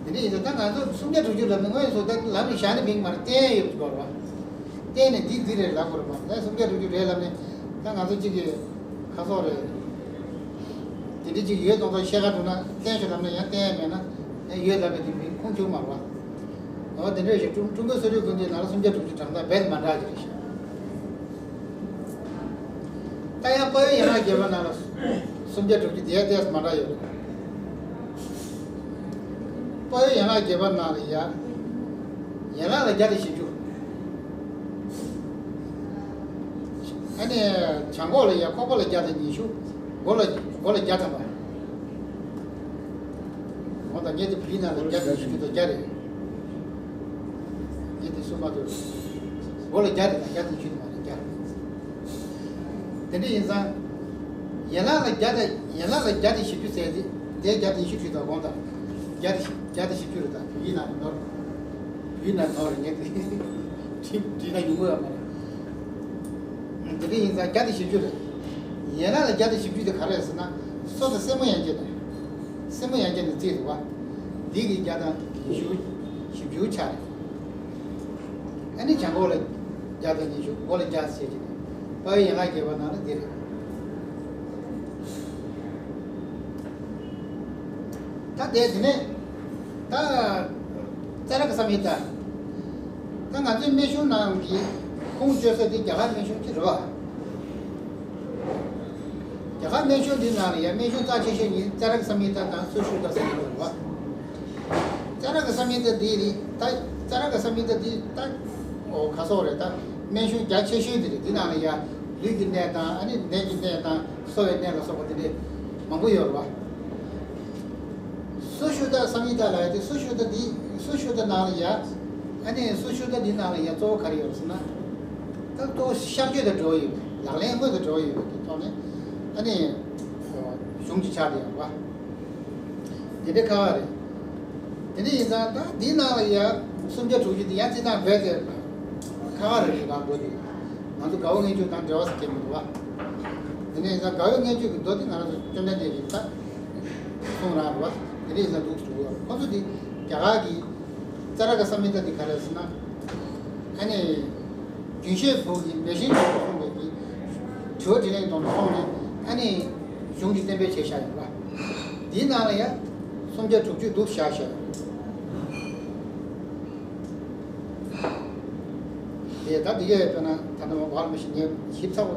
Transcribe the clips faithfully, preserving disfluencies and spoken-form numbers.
དེ་འདྲ་ཡིན་ཙང་ད་ང་ཚོ་སུམ་བརྒྱ་དྲུག་ཅུ་ལབ་ནས་དངོས་སུ་ད་ལམ་ནས་བཞག་ནས་མིན་པར་བསྟན་ཡོད་དགོས་རེད་བ། བསྟན་ནས་འདི་འདི་རེད་ལབ་དགོས་རེད་བ། ད་སུམ་བརྒྱ་དྲུག་ཅུ་རེད་ལབ་ནས་ད་ང་ཚོ་གཅིག་གིས་ཁ་སོག་རེད། དེ་འདྲ་ཅིག་ཡོད་མདོག་མདོག་བཤད་ག་འགྲོ་ན་བསྟན་ཤོག་ལབ་ན་ཡང་བསྟན་ཡ་མེད་ན་ཡང་ཡོད་ལབ་པའི་དེ་མིན་ཁུངས་འཁྱོལ་མ་རེད་བ། འོ་དེ་འདྲ་ཞིག་ཀྲུང་ཀྲུང་གོའི་གསོ་རིག་ཀུན་བཏུས་ནང་ལ་སུམ་བརྒྱ་དྲུག་ཅུ་གྲངས་ཐང་རྦད་མ་འདྲ་ཅིག་རེད་ཤག་ད་ཡང་དཔལ་ཡོན་ཡན་ལག་བརྒྱད་པ་ནང་ལ་སུམ་བརྒྱ་དྲུག་ཅུ་དེ་ཡང་ཏོག་ཙམ་མ་འདྲ་ཡོད་རེད། དཔལ་ཡོན་ཡན་ལག་བརྒྱད་པ་ནང་ལ་ཡ། ཡན་ལག་ལ་བརྒྱ་དང་བཞི་བཅུ། ཨ་ནི་བྱང་ཁོག་ལ་ཡ་ཁོག་པ་ལ་བརྒྱ་དང་ཉི་ཤུ། མགོ་ལ་མགོ་ལ་བརྒྱ་ཐམ་པ། འོ་ད་ངས་དེ་བོད་ཡིག་ནང་ལ་བརྒྱ་དང་ཉི་ཤུ་དང་བརྒྱ་རེད། ངས་དེ་གསུངས་མ་ཐུབ། མགོ་ལ་བརྒྱ་རེད་ད་བརྒྱ་དང་ཉི་ཤུ་དེ་མ་རེད་བརྒྱ། དེ་འདྲ་ཡིན་ཙང་། ཡན་ལག་ལ་བརྒྱ་དང་ཡན་ལག་ལ་བརྒྱ་དང་བཞི་བཅུ་ཟེར་ཏེ་དེ་བརྒྱ་དང་ཉི་ཤུ་བྲིས་དང་དགོངས་དག་བརྒྱ་དང་བཞི་བརྒྱ་དང་བཞི་བཅུ་རེད་ད་བོད་ཡིག་ནང་ནོར། བོད་ཡིག་ནང་ནོར་རེད་ངས་དེ་བྲིས་བྲིས་ན་ཡོང་གི་ཡོད་མ་རེད། དེ་འདྲ་ཡིན་ཙང་བརྒྱ་དང་བཞི་བཅུ་རེད། ཡན་ལག་ལ་བརྒྱ་དང་བཞི་བཅུ་དེ་ག་རེ་རེད་ཟེར་ན། སོ་དང་སེན་མོ་ཡན་ཆད་དང་། སེན་མོ་ཡན་ཆད་ནས་བརྩིས་འདུག་བ། འདི་གི་བརྒྱ་དང་བཞི་བཅུ་བཞི་བཅུ་ཆ་རེད། ཨ་ནི་བྱང་ཁོག་ལ་བརྒྱ་དང་ཉི་ཤུ་མགོ་ལ་བརྒྱ་ཟེར་གྱི་འདུག་དཔལ་ཡོན་ཡན་ལག་བརྒྱད་པ་ནང་ལ་འདི་རེད། ད་དེ་དེ་ནས་ད་ཙ་ར་ཀ་སམ་ཧི་ཏ། ད་ང་ཚོའི་སྨན་གཞུང་ནང་གི་ཁུངས་བཅོལ་ས་དེ་རྒྱ་གར་སྨན་གཞུང་གཅིག་རེད་བ། རྒྱ་གར་སྨན་གཞུང་འདི་ནང་ལ་ཡང་སྨན་གཞུང་རྩ་ཆེ་ཤོས་གཉིས་ཙ་ར་ཀ་སམ་ཧི་ཏ་དང་སུ་ཤུ་ཏ་སམ་ཧི་ཏ་རེད་བ། ཙ་ར་ཀ་སམ་ཧི་ཏ་འདི་རེད་ད། ཙ་ར་ཀ་སམ་ཧི་ཏ་འདི་ད། འོ་ག་སོག་རེད་ད། སྨན་གཞུང་རྒྱ་ཆེ་ཤོས་འདི་རེད། འདི་ནང་ལ་ཡང་ལུས་ཀྱི་གནད་དང་ཨ་ནི་ནད་ཀྱི་གནད་དང་གསོ་བའི་གནད་ལ་སོགས་པ་འདི་འདྲ་མང་པོ་ཡོད་རེད་བ། སུ་ཤུ་ཏ་སམ་ཧི་ཏ་ལབ་ཡ་དེ་སུ་ཤུ་ཏ་འདི་སུ་ཤུ་ཏ་ནང་ལ་ཡ། ཨ་ནི་སུ་ཤུ་ཏ་འདི་ནང་ལ་ཡ་གཙོ་བོ་ག་རེ་ཡོད་རེད་ཟེར་ན། ད་གཙོ་བོ་གཤག་བཅོས་དང་འབྲེལ་བ་ཡོད་པའི་ལག་ལེན་དངོས་དང་འབྲེལ་བ་ཡོད་པའི་གི་ཐོག་ནས་ཨ་ནི་གཞུང་གི་ཆ་དེ་ཡོད་པ། དེ་འདྲའི་ཁག་ཁག་རེད། དེ་འདྲ་ཡིན་ཙང་ད་འདིའི་ནང་ལ་ཡ་སུམ་བརྒྱ་དྲུག་ཅུ་དེ་ཡང་སྤྱིར་བཏང་རྦད་དེ་ཁག་ཁག་རེད་ཞེས་གང་དགོས་དེ། ང་ཚོ་དགའ་བོ་བརྙས་བཅོས་དང་འབྲེལ་བ་ཟེར་གྱི་མི་འདུག་བ། དེ་ནས་ཡིན་ཙང་དགའ་བོ་བརྙས་བཅོས་ཀྱི་མདོ་དེ་ང་རང་ཚོ་བཅོམ་ལྡན་འདས་ཀྱིས་ད་གསུངས་རང་རེད་བ། དེ་འདྲ་ཡིན་ཙང་འདུག་ཞུ་གི་ཡོད། ཁོ་ཚོ་དེ་རྒྱ་གར་གྱི་ཙ་ར་ཀ་སམ་ཧི་ཏ་དེ་ག་རེ་ཟེར་ན། ཨ་ནི། རྒྱུན་ཤེས་བོད་ཀྱི་མེ་ཤིང་གི་གསུངས་པའི་གི་དྲི་བ་དྲིས་ལན་དང་སོང་ནས་ཨ་ནི་གཞུང་གི་གཏན་འབེབས་བྱས་བཞག་ཡོད་པ། འདིའི་ནང་ལ་ཡང་སུམ་བརྒྱ་དྲུག་ཅུ་འདུག་བཞག་བཞག་ཡོད། དེ་ད་འདི་གས་དཔེར་ན་ད་ལྟ་བ་ལ་མི་ཤེས་ངས་ཞིབ་ཚགས་པ་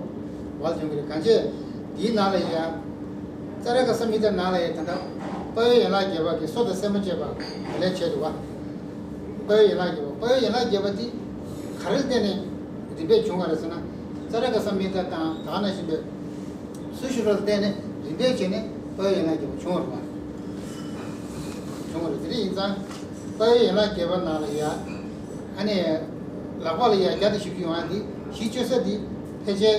བ་ལ་སྦྱོང་གི་རེད། གང་ཅི་འདིའི་ནང་ལ་ཡང་ཙ་ར་ཀ་སམ་ཧི་ཏ་ནང་ལ་ཡང་ད་ལྟ་དཔལ་ཡོན་ཡན་ལག་བརྒྱད་པ་གི་སོ་དང་སེན་མོ་བཅས་པ་ལ་ལན་བྱས་འདུག་བ། དཔལ་ཡོན་ཡན་ལག་བརྒྱད་པ། དཔལ་ཡོན་ཡན་ལག་བརྒྱད་པ་འདི་ག་རེ་ལ་བརྟེན་ནས་རིམ་པས་བྱུང་བ་རེད་ཟེར་ན། ཙ་ར་ཀ་སམ་ཧི་ཏ་དང་ད་ག་ནང་བཞིན་པའི་སུ་ཤུ་ཏ་ལ་བརྟེན་ནས་རིམ་པས་བྱས་ནས་དཔལ་ཡོན་ཡན་ལག་བརྒྱད་པ་བྱུང་བ་རེད་བ། བྱུང་བ་རེད། དེ་འདྲ་ཡིན་ཙང་དཔལ་ཡོན་ཡན་ལག་བརྒྱད་པ་ནང་ལ་ཡ། ཨ་ནི། ལག་པ་ལ་ཡ་བརྒྱ་དང་བཞི་བཅུ་ཡོང་ཡ་འདི་གཞི་བཅོལ་ས་འདི་ཕལ་ཆེར་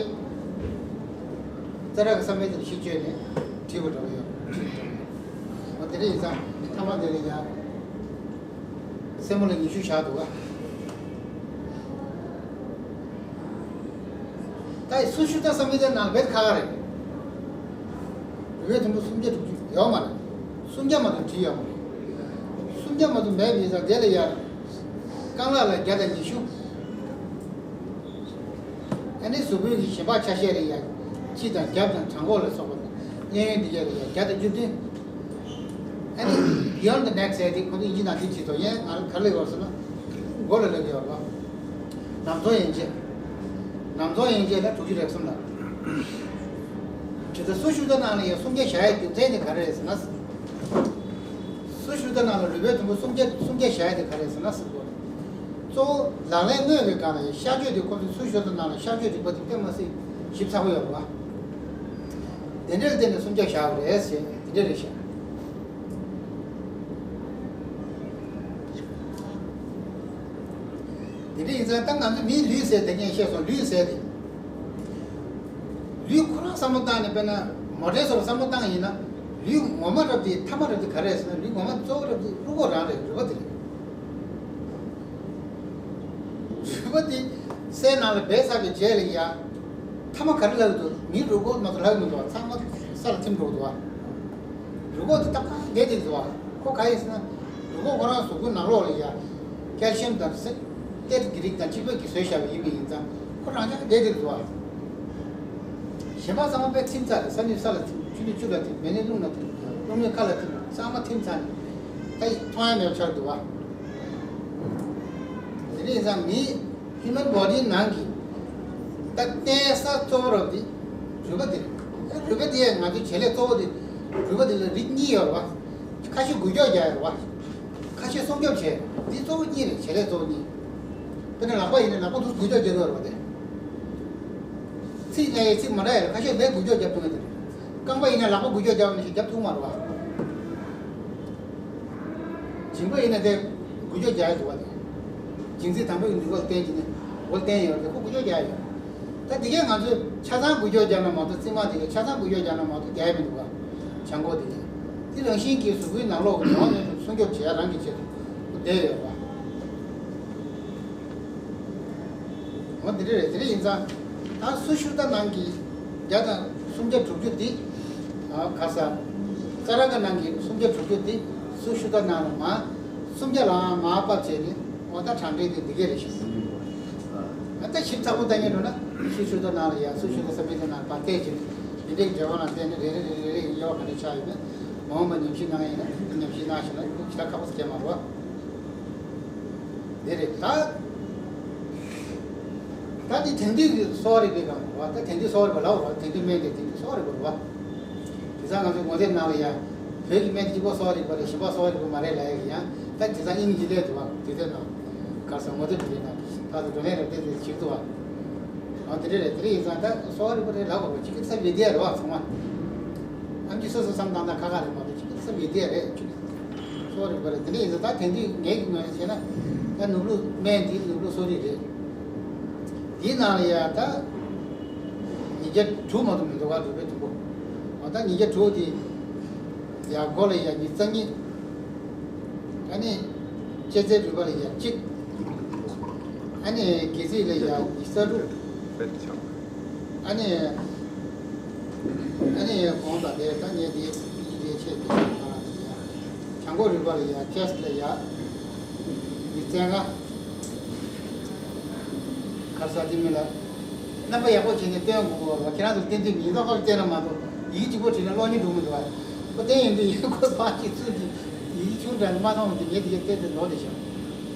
ཙ་ར་ཀ་སམ་ཧི་ཏ་ལ་གཞི་བཅོལ་ནས་བྲིས་པ་འདྲ་བོ་ཡོད། འོ་དེ་འདྲ་ཡིན་ཙང་མཐའ་མ་དེ་ལ་ཡ། སེན་མོ་ལ་ཉི་ཤུ་བཞག་འདུག་ག་ད་སུ་ཤུ་ཏ་སམ་ཧི་ཏའི་ནང་ལ་རྦད་ཁག་ཁག་རེད། རུས་པའི་དུམ་བུ་སུམ་བརྒྱ་དྲུག་ཅུ་ཡོད་མ་རེད། སུམ་བརྒྱ་མ་གཏོགས་བྲིས་ཡོད་མ་རེད། སུམ་བརྒྱ་མ་གཏོགས་མེད་པའི་ས་དེ་ལ་ཡ། རྐང་ལག་ལ་བརྒྱ་དང་ཉི་ཤུ། ཨ་ནི་གཟུགས་པོའི་གི་ཞེན་པ་ཆ་ཤས་ལ་ཡ། ལྕི་དང་རྒྱབ་དང་བྲང་ཁོག་ལ་སོགས་པ་དང་གཡས་གཡོན་འདི་ག་ལ་ཡ་བརྒྱ་དང་བཅུ་བདུན། ཨ་ནི་beyond the neck ཟེར་དེ་ཁོ་ཚོ་དབྱིན་ཇི་ནང་འདི་བྲིས་ཐོག་ཡན་ང་ལ་ག་རེ་ལབ་ཡོད་ཟེར་ན། མགོ་ལ་ལབ་ཡོད་རེད་པ། ནམ་ཚོང་ཡན་ཆད། ནམ་ཚོང་ཡན་ཆད་ལ་དྲུག་ཅུ་རེ་གསུམ་ལ། དེ་ལྟར་སུ་ཤུ་ཏ་ནང་ལ་ཡང་སུམ་བརྒྱ་བཞག་ཡའི་རྒྱུ་མཚན་དེ་ག་རེ་རེད་ཟེར་ན། སུ་ཤུ་ཏ་ནང་ལ་རུས་པའི་དུམ་བུ་སུམ་བརྒྱ་སུམ་བརྒྱ་བཞག་ཡ་དེ་ག་རེ་རེད་ཟེར་ན་ཟེར་གོ། གཙོ་བོ་ལག་ལེན་དངོས་ཀྱི་སྒང་ལ་ཡང་གཤག་བཅོས་དེ་ཁོ་ཚོའི་སུ་ཤུ་ཏ་ནང་ལ་གཤག་བཅོས་རིག་པ་དེ་དཔེ་མ་སྲིད་ཞིབ་ཚགས་པོ་ཡོད་རེད་པ། དེ་འདྲའི་སྟེང་ནས་སུམ་བརྒྱ་བཞག་པ་རེད་ཟེར་དེ་འདྲ་རེད་ཤག་དེ་འདྲ་ཡིན་ཙང་ད་ང་ཚོ་མིའི་ལུས་ཟེར་དེ་ངས་བཤད་སོང་། ལུས་ཟེར་དེ། ལུས་ཁོ་རང་བསམ་བློ་བཏང་ནས་དཔེར་ན་མོ་ཊའི་བཟོ་འདྲ་བསམ་བློ་བཏང་ཡིན་ན། ལུས་ངོ་མ་རབ་དེ་ཐ་མ་རབ་དེ་ག་རེ་རེད་ཟེར་ན། ལུས་ངོ་མ་གཙོ་བོ་རབ་དེ་རུས་ཁོག་རང་རེད། རུས་པ་དེ་རེད། རུས་པ་དེ་སའི་ནང་ལ་སྦས་ཚར་བའི་རྗེས་ལ་ཡ། ཐ་མ་ག་རེ་ལྷག་འདུག་མིའི་རུས་ཁོག་མ་གཏོགས་ལྷག་མི་འདུག་ཚང་མ་ས་ལ་ཐིམ་འགྲོ་གི་འདུག་བ། རུས་ཁོག་དེ་ཏག་ཏག་བསྡད་དེ་འདུག་བ། ཁོ་ག་ཡིན་ཟེར་ན། ཁོ་ཁོ་རང་གཟུགས་པོའི་ནང་ལོགས་ལ་ཡ་ཀལ་ཤིམ་དང་སི་ཏེལ་གི་རིགས་དང་གཅིག་པ་གི་བཟོས་བཞག་པ་ཡིན་པ་ཡིན་ཙང་ཁོ་རང་ཅག་བསྡད་བསྡད་འདུག་བ། གཞན་པ་ཚང་མ་དཔེ་ཐིམ་ཚར་རེད། ས་ནས་ས་ལ་ཐིམ། ཆུ་ནས་ཆུ་ལ་ཐིམ། མེ་ནས་རླུང་ལ་ཐིམ། རླུང་ནས་མཁའ་ལ་ཐིམ། ཚང་མ་ཐིམ་ཚར་ནས་ད་མཐོང་ཡ་མེད་པ་ཆགས་འདུག་བ། དེ་འདྲ་ཡིན་ཙང་མིའི་ཧིའུ་མན་བྷོ་ཌི་ནང་གི་ད་བརྟེན་ས་གཙོ་བོ་རབ་དེ་རུས་པ་དེ་རེད། རུས་པ་དེ་ང་ཚོའི་བྱེད་ལས་གཙོ་བོ་དེ་རུས་པ་དེ་ལ་རིགས་གཉིས་ཡོད་རེད་བ། ཁ་ཤས་འགུལ་སྐྱོད་རྒྱག་ཡོད་རེད་བ། ཁ་ཤས་སྲུང་སྐྱོབ་བྱེད། འདི་གཙོ་བོ་གཉིས་རེད། བྱེད་ལས་གཙོ་བོ་གཉིས། དཔེར་ན་ལག་པ་ཡིན་ན་ལག་པ་འདུག་འགུལ་སྐྱོད་རྒྱག་གི་ཡོད་རེད་བ། དེ་ཚིགས་ན་ཡི་ཚིགས་མ་འདྲ་ཡ་ལ་ཁ་ཤས་ལས་འགུལ་སྐྱོད་རྒྱག་ཐུབ་མཁན་དེ་རེད། རྐང་པ་ཡིན་ན་ལག་པ་འགུལ་སྐྱོད་རྒྱག་ནས་ཞིག་རྒྱབ་ཐུབ་མ་རེད་བ། མཇིང་པ་ཡིན་ན་དེ་འགུལ་སྐྱོད་རྒྱག་ཡ་འདུག་བ། དེ་མཇིང་ཚིགས་དང་པོའི་མཇུག་པ་བསྟན་གྱི་ནི་འོ་བསྟན་ཡོད་དེ་ཁོ་འགུལ་སྐྱོད་རྒྱག་ཡ་ཡོད། ད་དེ་གས་ང་ཚོས་ཆ་ཚང་འགུལ་སྐྱོད་རྒྱག་ན་མ་གཏོགས་རྩིབ་མ་དེ་གས་ཆ་ཚང་འགུལ་སྐྱོད་རྒྱག་ན་མ་གཏོགས་རྒྱག་ཡ་མི་འདུག་བ། བྱང་ཁོག་དེ་གས་དེ་རང་བཞིན་གྱིས་གཟུགས་པོའི་ནང་ལོགས་ཀྱི་ནང་ནས་སྲུང་སྐྱོབ་བྱེད་ཡ་རང་གི་ཆེད་དུ་བསྡད་ཡོད་བ། འོ་དེ་འདྲ་རེད། དེ་འདྲ་ཡིན་ཙང་ད་སུ་ཤུ་ཏ་ནང་གི་བརྒྱ་དང་སུམ་བརྒྱ་དྲུག་ཅུ་འདི་ག་ས་ཙ་ར་ཀ་ནང་གི་སུམ་བརྒྱ་དྲུག་ཅུ་འདི་སུ་ཤུ་ཏ་ནང་ལ་མ་སུམ་བརྒྱ་ལའང་མར་ཕབ་བྱས་ནས་འོ་ད་གྲངས་འདྲེན་དེ་འདི་གས་རེད་ཤག་ད་ཞིབ་ཚགས་པོ་ལྟ་ཉན་འགྲོ་ན་སུ་ཤུ་ཏ་ནང་ལ་ཡ་སུ་ཤུ་ཏ་ས་པི་ཏ་ནང་ལ་ཕར་བལྟས་བྱས་ནས་འདི་འདྲའི་འབྲེལ་བ་ལ་བརྟེན་ནས་རེ་རེ་རེ་རེ་རེ་དབྱེ་བ་ག་འདྲ་ཆགས་ཡོད་མེད་མ་འོངས་པ་ཉམས་ཞིབ་གནང་ཡིན་ན་ཉམས་ཞིབ་གནང་ཞིག་ན་ཞེ་དྲག་ཁག་པོ་སྐྱེ་མ་རེད་བ། དེ་རེད་ད། ད་འདི་དེང་དུས་ཀྱི་གསོ་བ་རིག་པའི་སྒང་རེད་བ། ད་དེང་དུས་གསོ་བ་རིག་པ་ལབ་རེད་བ། དེང་དུས་སྨན་དེ་དེང་དུས་གསོ་བ་རིག་པ་རེད་བ། དེ་ཚང་ང་ཚོའི་ངོ་དེབ་ནང་ལ་ཡང་བོད་ཀྱི་སྨན་གཅིག་པོ་གསོ་བ་རིག་པ་རེད། གཞན་པ་གསོ་བ་རིག་པ་མ་རེད་ལབ་ཡ་གི་ཡང་ད་དེ་ཚང་དབྱིན་ཇི་ལས་འདུག་བ། དེ་ཚོའི་ནང་ག་ས་ངོ་དེབ་འདི་ནང་ད་དུ་བགྲོ་གླེང་རེ་བལྟས་ཏེ་བྱེད་འདུག་བ། ཨ་དེ་འདྲ་རེད། དེ་འདྲ་ཡིན་ཙང་ད་གསོ་བ་རིག་པ་རེད་ལབ་དགོས་པ་ཅིག་གི་ཚབ་ཡོད་དེ་རེད་བ། ཚང་མ་ཨམ་ཆི་སོ་སོ་བསམ་བཏང་ན་ཁ་ཁ་རེད་མ་གཏོགས་ཅིག་གི་ཚབ་ཡོད་དེ་རེད་ཅིག་གསོ་བ་རིག་པ་རེད། དེ་འདྲ་ཡིན་ཙང་ད་དེང་དུས་ངས་ཀྱི་ངོས་ནས་བྱས་ན་ད་ནུབ་ལུགས་སྨན་འདི་ནུབ་ལུགས་གསོ་རིག་རེད། འདིའི་ནང་ལ་ཡ་ད་ཉིས་བརྒྱ་དྲུག་མ་གཏོགས་མི་འདུག་ག་རུས་པའི་དུམ་བུ། འོ་ད་ཉིས་བརྒྱ་དྲུག་དེ་ཡ་མགོ་ལ་ཡ་ཉིས་རྩ་གཉིས། ཨ་ནི་ལྕེ་རྩའི་རུས་པ་ལ་ཡ་གཅིག་ཨ་ནི་སྒལ་ཚིགས་ལ་ཡ་ཉིས་རྩ་དྲུག་ཨ་ནི་ཨ་ནི་གོང་དང་དེ་ད་ངས་དེ་དེ་ཆེད་དུ་བྱང་ཁོག་རུས་པ་ལ་ཡ་ཅེ་སི་ཊི་ལ་ཡ་ཉིས་རྩ་ལྔ། ཁར་ས་དེ་མི་ལ་རྣམ་པ་ཡག་པོ་བྱས་ནས་སྟོན་དགོས་པ། ཁྱེད་རང་ཚོ་བསྟན་དུས་མི་ཐོག་ཁར་བལྟས་ན་མ་གཏོགས་ཡིག་གཅིག་པོ་བྲིས་ན་ཀློག་མཁན་འགྲོ་མི་འདུག་བ། ཁོ་བསྟན་ཡོང་དུས་ཡིག་ཁོ་ཕར་གཅིག་ཚུར་གཅིག་ཡིག་ཆུང་དྲགས་ནས་མ་མཐོང་དུས་ངས་དེ་གས་བལྟས་ཏེ་ལོག་བསྡད་ཤག་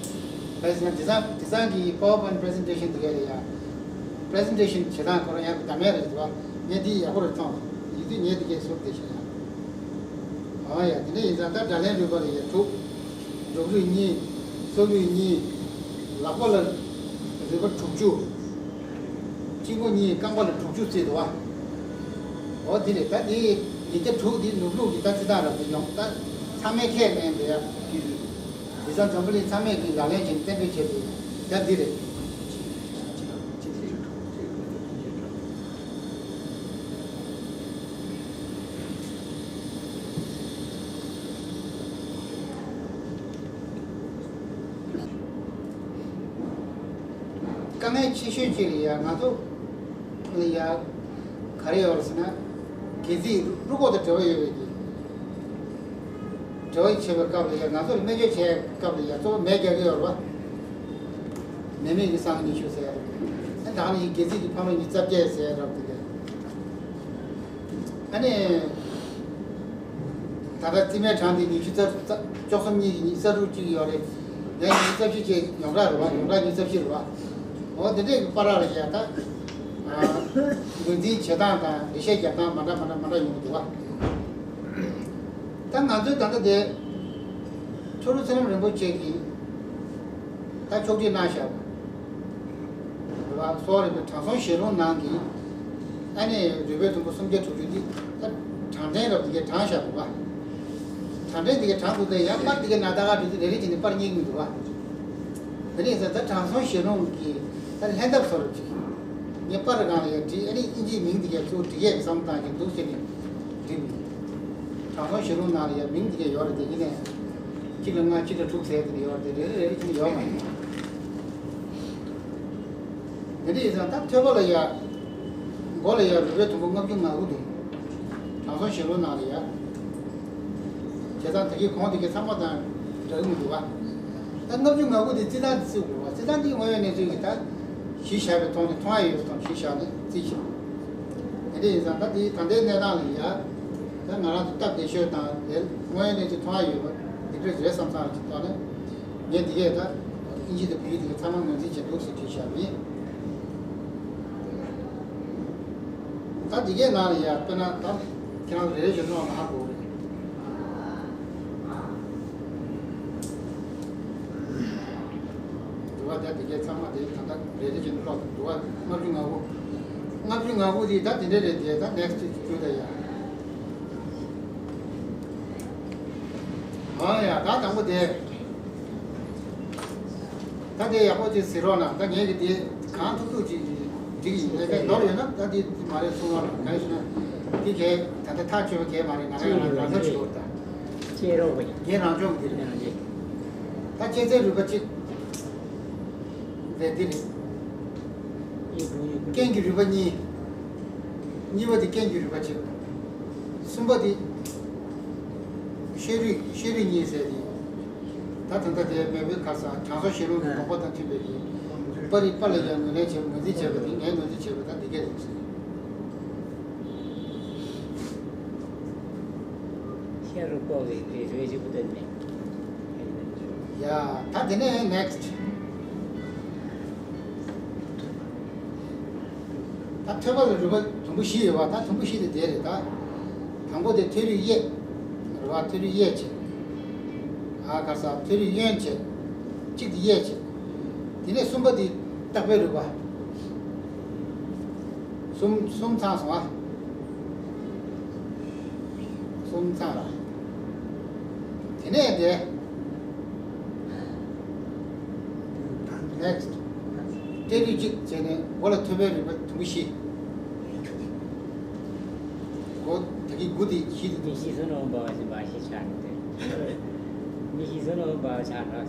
བྱས་ཙང་དེང་སང་དེང་སང་གི་PowerPoint presentation དེ་གས་ལ་ཡ་presentation བྱེད་སྟངས་ཁོ་རང་ཡག་པོ་ད་མེད་རེད་འདུག་བ། ངས་འདི་ཡག་པོ་རེད་མཐོང་། ཡིན་དུས་ངས་འདི་གས་ཟུར་བསྡད་ཤག་ཡ། ཨ་ཡ། དེ་འདྲ་ཡིན་ཙང་ད་སྒྲ་ལེན་རུས་པ་ལ་ཡ་དྲུག་འབྲོག་རུས་གཉིས། སོ་རུས་གཉིས། ལག་པ་ལ་རུས་པ་དྲུག་ཅུ། དཔྱི་མགོ་གཉིས། རྐང་པ་ལ་དྲུག་ཅུ་བརྩིས་འདུག་བ། འོ་དེ་རེད། ད་དེ་ཉིས་བརྒྱ་དྲུག་དེ་ནུབ་ལུགས་ཀྱི་ད་རྩི་སྟངས་རབ་དེ་ཡོང་ད་ཚང་མས་ཁས་ལེན་འདོད་ཡ། དེ་ཚང་འཛམ་བུ་གླིང་ཚང་མས་ཀྱི་ལག་ལེན་བྱས་ནས་གཏན་འབེབས་བྱས་འདུག་ད་འདི་རེད། དཀའ་ངལ་ཆེ་ཤོས་གཅིག་ལ་ཡ་ང་ཚོ་ལ་ཡ་ག་རེ་ཡོད་རེད་ཟེར་ན། སྒལ་ཚིགས་རུས་ཁོག་དང་འབྲེལ་བ་ཡོད་པའི་གི་འབྲེལ་བ་བྱེད་པའི་སྐབས་ལ་ཡ་ང་ཚོ་ལ་སྨན་བཅོས་བྱེད་སྐབས་ལ་ཡ་གཙོ་བོ་མེ་རྒྱག་གི་ཡོད་རེད་བ། མེ་མེད་ཀྱི་སང་ཉི་ཤུ་ཟེར་ཡ་རེད། ཨ་ད་ནི་སྒལ་ཚིགས་ཀྱི་འཕར་མ་ཉི་ཤུ་རྩ་བརྒྱད་ཟེར་ཡ་རབ་དེ་ག་ཨ་ནི། ད་ལྟ་རྩིབ་མའི་གྲངས་དེ་ཉི་ཤུ་རྩ་རྩ་བཅུ་གསུམ་གཉིས་ཀྱི་ཉི་ཤུ་རྩ་དྲུག་གཅིག་ཡོད་རེད། ཡང་ཉི་ཤུ་རྩ་བཞི་བཅས་ཡོངས་གྲགས་རེད་བ། ཡོངས་གྲགས་ཉི་ཤུ་རྩ་བཞི་རེད་བ། འོ་དེ་འདྲས་ཀྱི་བར་ལ་ཡ་ད། ངོས་འཛིན་བྱེད་སྟངས་དང་འགྲེལ་བཤད་རྒྱབ་སྟངས་མ་འདྲ་མ་འདྲ་མ་འདྲ་ཡོང་གི་འདུག་བ། ད་ང་ཚོའི་ད་ལྟ་དེ། ཁྲོ་རུ་ཚེ་རིང་རིན་པོ་ཆེ་གིས་ད་ཕྱོགས་སྒྲིག་གནང་བཞག་པ། རེད་བ། གསོ་བ་རིག་པའི་དྲང་སྲོང་ཞལ་ལུང་ནང་གི་ཨ་ནི་རུས་པའི་དུམ་བུ་སུམ་བརྒྱ་དྲུག་ཅུ་འདི་ད་གྲངས་ཅན་རབ་འདི་གས་དྲངས་བཞག་འདུག་བ། གྲངས་ཅན་འདི་གས་དྲངས་འདུག་སྟེ་ཡང་པར་འདི་གས་ན་ད་ག་འགྲོ་དུས་རེ་རེ་བྱས་ནས་པར་རྙེད་ཀྱི་མི་འདུག་བ། དེ་ནས་ད་དྲང་སྲོང་ཞལ་ལུང་གི་ད་ལྷན་ཐབས་བཟོ་འདྲ་ཅིག་ངས་པར་སྒང་ལ་ཡར་བྲིས། ཨ་ནི་དབྱིན་ཇིའི་མིང་འདི་གས་ཚུར་འབྲི་ཡས་བསམ་བཏང་གི་འདུག་ཟེར་ནས་འབྲི་མི། དྲང་སྲོང་ཞལ་ལུང་ནང་ལ་ཡ་མིང་འདི་གས་ཡོད་རེད་དེ། ཡིན་ནའི་གཅིག་ལ་ལྔ་གཅིག་ལ་དྲུག་ཟེར་དེ་འདྲ་ཡོད་རེད་དེ། རེ་རེ་རེ་རེ་བྱས་ནས་ཡོད་མ་རེད། དེ་འདྲ་ཡིན་ཙང་ད་ཐོད་པ་ལ་ཡ། མགོ་ལ་ཡ་རུས་པའི་དུམ་བུ་ལྔ་བཅུ་ང་དགུ་འདུག་དྲང་སྲོང་ཞལ་ལུང་ནང་ལ་ཡ། བྱས་ཙང་ད་གིན་གོང་དེ་གས་ཚང་མ་དང་ འདྲ་མི་འདུག་ག་ད་ལྔ་བཅུ་ང་དགུ་དེ་རྩི་ཐང་དེ་བརྩི་དགོས་པ། རྩི་ཐང་དེ་དངོས་ཡོད་གནས་ཚུལ་གྱི་ད་གཞི་བཞག་པའི་ཐོག་ནས་མཐོང་ཡ་ཡོད་པའི་ཐོག་གཞི་བཞག་ནས་རྩིས་ཤིག་དེ་འདྲ་ཡིན་ཙང་ད་དེ་ད་ལྟའི་གནས་སྟངས་ལ་ཡ་ད་ང་རང་ཚོ་སྟབས་བདེ་ཤོས་དང་དེ་དངོས་ཡོད་གནས་ཚུལ་མཐོང་ཡ་ཡོད་པ་འདི་འདྲ་རེད་བསམ་བསམ་གྱི་ཐོག་ནས་ངས་འདི་གས་ད་ཨིན་ཇི་དང་བོད་ཡིག་དེ་གས་ཚང་མ་ངོས་འཛིན་བྱེད་འདུག་ཟེར་བྲིས་བཞག་པ་ཡིན། ད་འདི་གའི་ནང་ལ་ཡ་དཔེར་ན་ད་ཁྱེད་རང་རེ་རེ་བཞིན་ཀློག་ན་ཧ་གོ་རེད། འདུག་བ། ད་འདི་གའི་ཚང་མ་དེ་ད་ལྟ་རེ་རེ་བཞིན་ཀློག་འདུག་བ། ལྔ་བཅུ་ང་དགུ། ལྔ་བཅུ་ང་དགུ་དེ་ད་དེ་འདྲ་རེད། དེ་ད་next བཅུ་ད་ཡ། ཨ་ཡ། ད་དང་པོ་དེ། ད་དེ་ཡག་པོ་ཅིག་གཟིགས་རོགས་གནང་། ད་ངས་ཀྱི་དེ་གང་ཐུབ་ཐུབ་ཅིག་འགྲིག་ཡིན། ལས་ཀ་ནོར་ཡོད་ན་ད་དེ་མ་རེད་གསུང་རོགས་གནང་། གང་ཡིན་ན་དེ་གས་ད་ལྟ་ཐག་ཆོད་པ་གས་མ་རེད། ང་རང་ཡང་རང་སྦྱོང་བྱེད་དགོས་རེད་ད། ཤེས་རོགས་གོ། ངས་རང་སྦྱོང་གི་རེད། ད་ལྕེ་རྩའི་རུས་པ་གཅིག་རེད། འདི་རེད། རྐན་གྱི་རུས་པ་གཉིས། གཉིས་པ་དེ་རྐན་གྱི་རུས་པ་གཅིག་གསུམ་པ་དེ་ཤ་རུས། ཤ་རུས་གཉིས་ཟེར་དེ། ད་ད་ལྟ་དེ་མེས་པོའི་ཁ་སང་དྲང་སྲོང་ཞལ་ལུང་གི་དགོངས་པ་དང་མཐུན་པའི་གི་པར་རིས་པར་ལ་ཡང་ངོས་ལེན་བྱས། ངོས་འཛིན་བྱས་པ་དེ། ངས་ངོས་འཛིན་བྱས་པ་ད་འདི་གས་རེད་ཟེར། ཤ་རུས་པ་བའི་རུས་གཅིག་པུ་དེ་མེད། ཡ། ད་དེ་ནས་next། ད་ཐོད་པ་ལ་རུས་པ་དུམ་བུ་བཞི་ཡོད་པ། ད་དུམ་བུ་བཞི་དེ་དེ་རེད་ད། དང་པོ་དེ་ཐོད་རིས་གཡས། རེད་པ། ཐོད་རིས་གཡས་བྱས། ཨ་ག་ས། ཐོད་རིས་གཡོན་བྱས། གཅིག་དེ་གཡས་བྱས། དེ་ནས་གསུམ་པ་དེ་ལྟག་པའི་རུས་པ། གསུམ། གསུམ་ཚང་སོང་ཨ། གསུམ་ཚང་ར། དེ་ནས་དེ་next། སྐྲ་རིས་གཅིག་བྱས་ནས་མགོ་ལ་ཐོད་པའི་རུས་པ་དུམ་བུ་བཞི། མགོ་ད་གི་དགུ་དེ་བཞི་དེ་དུམ་བུ་བཞི། མི་ཤེས་བཟོ་ནོ་འབའ་ཞིག་འབའ་ཞིག་ཆགས་འདུག་མི་ཤེས་བཟོ་ནོ་འབའ་ཆགས་འདུག་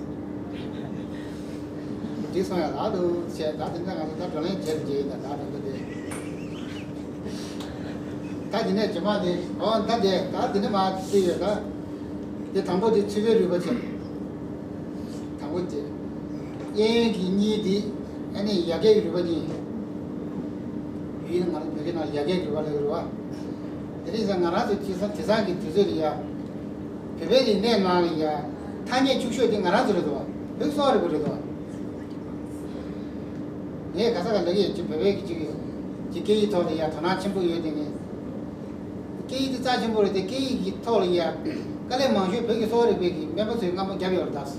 འདི་སོང་ཡ་ལག་ཏུ་བྱས། ད་དེ་འདྲ་ང་ཚོ་ད་བགྲོ་གླེང་བྱས་རྗེས་ཡིན་ད། ད་དེ་འདྲ་དེ། ད་དེ་ནས་རྗེས་མ་དེ། འོ་ད་དེ། ད་དེ་ནས་མ་བརྩི་ཡོད་ད། དེ་དང་པོ་དེ་མཆེ་བའི་རུས་པ་བྱས། དང་པོ་དེ། གཡས་གཡོན་གྱི་གཉིས་དེ་ཨ་ནི་ཡ་གྱལ་གྱི་རུས་པ་གཉིས། ཡུལ་ང་རང་བོད་སྐད་ནང་ཡ་གྱལ་གྱི་རུས་པ་ལབ་ཀྱི་རེད་པ། དེ་རིང་ང་རང་ཚོ་དེང་སང་དེང་སང་གི་དུས་ཚོད་ལ་ཡ། བོད་པའི་རིག་གནས་ནང་ལ་ཡ་ཐ་སྙད་འཁྱུག་ཤོས་དེ་ང་རང་ཚོ་རེད་དོ། བོད་གསོ་བ་རིག་པ་རེད་དོ། ངས་ག་ས་ག་ལབ་ཀྱི་ཡོད། ཅིག་བོད་པའི་གི་ཅིག་ཅིག་སྐད་ཡིག་ཐོག་ལ་ཡ་དོ་སྣང་ཆེན་པོ་ཡོད་དེ། ངས་སྐད་ཡིག་དེ་རྩ་ཆེན་པོ་རེད་དེ། སྐད་ཡིག་གི་ཐོག་ལ་ཡ་དཀའ་ལས་མང་ཤོས་བོད་ཀྱི་གསོ་བ་རིག་པའི་གི་སྨན་པ་ཚོས་རྔམ་པ་བརྒྱབ་ཡོད་རེད་ད།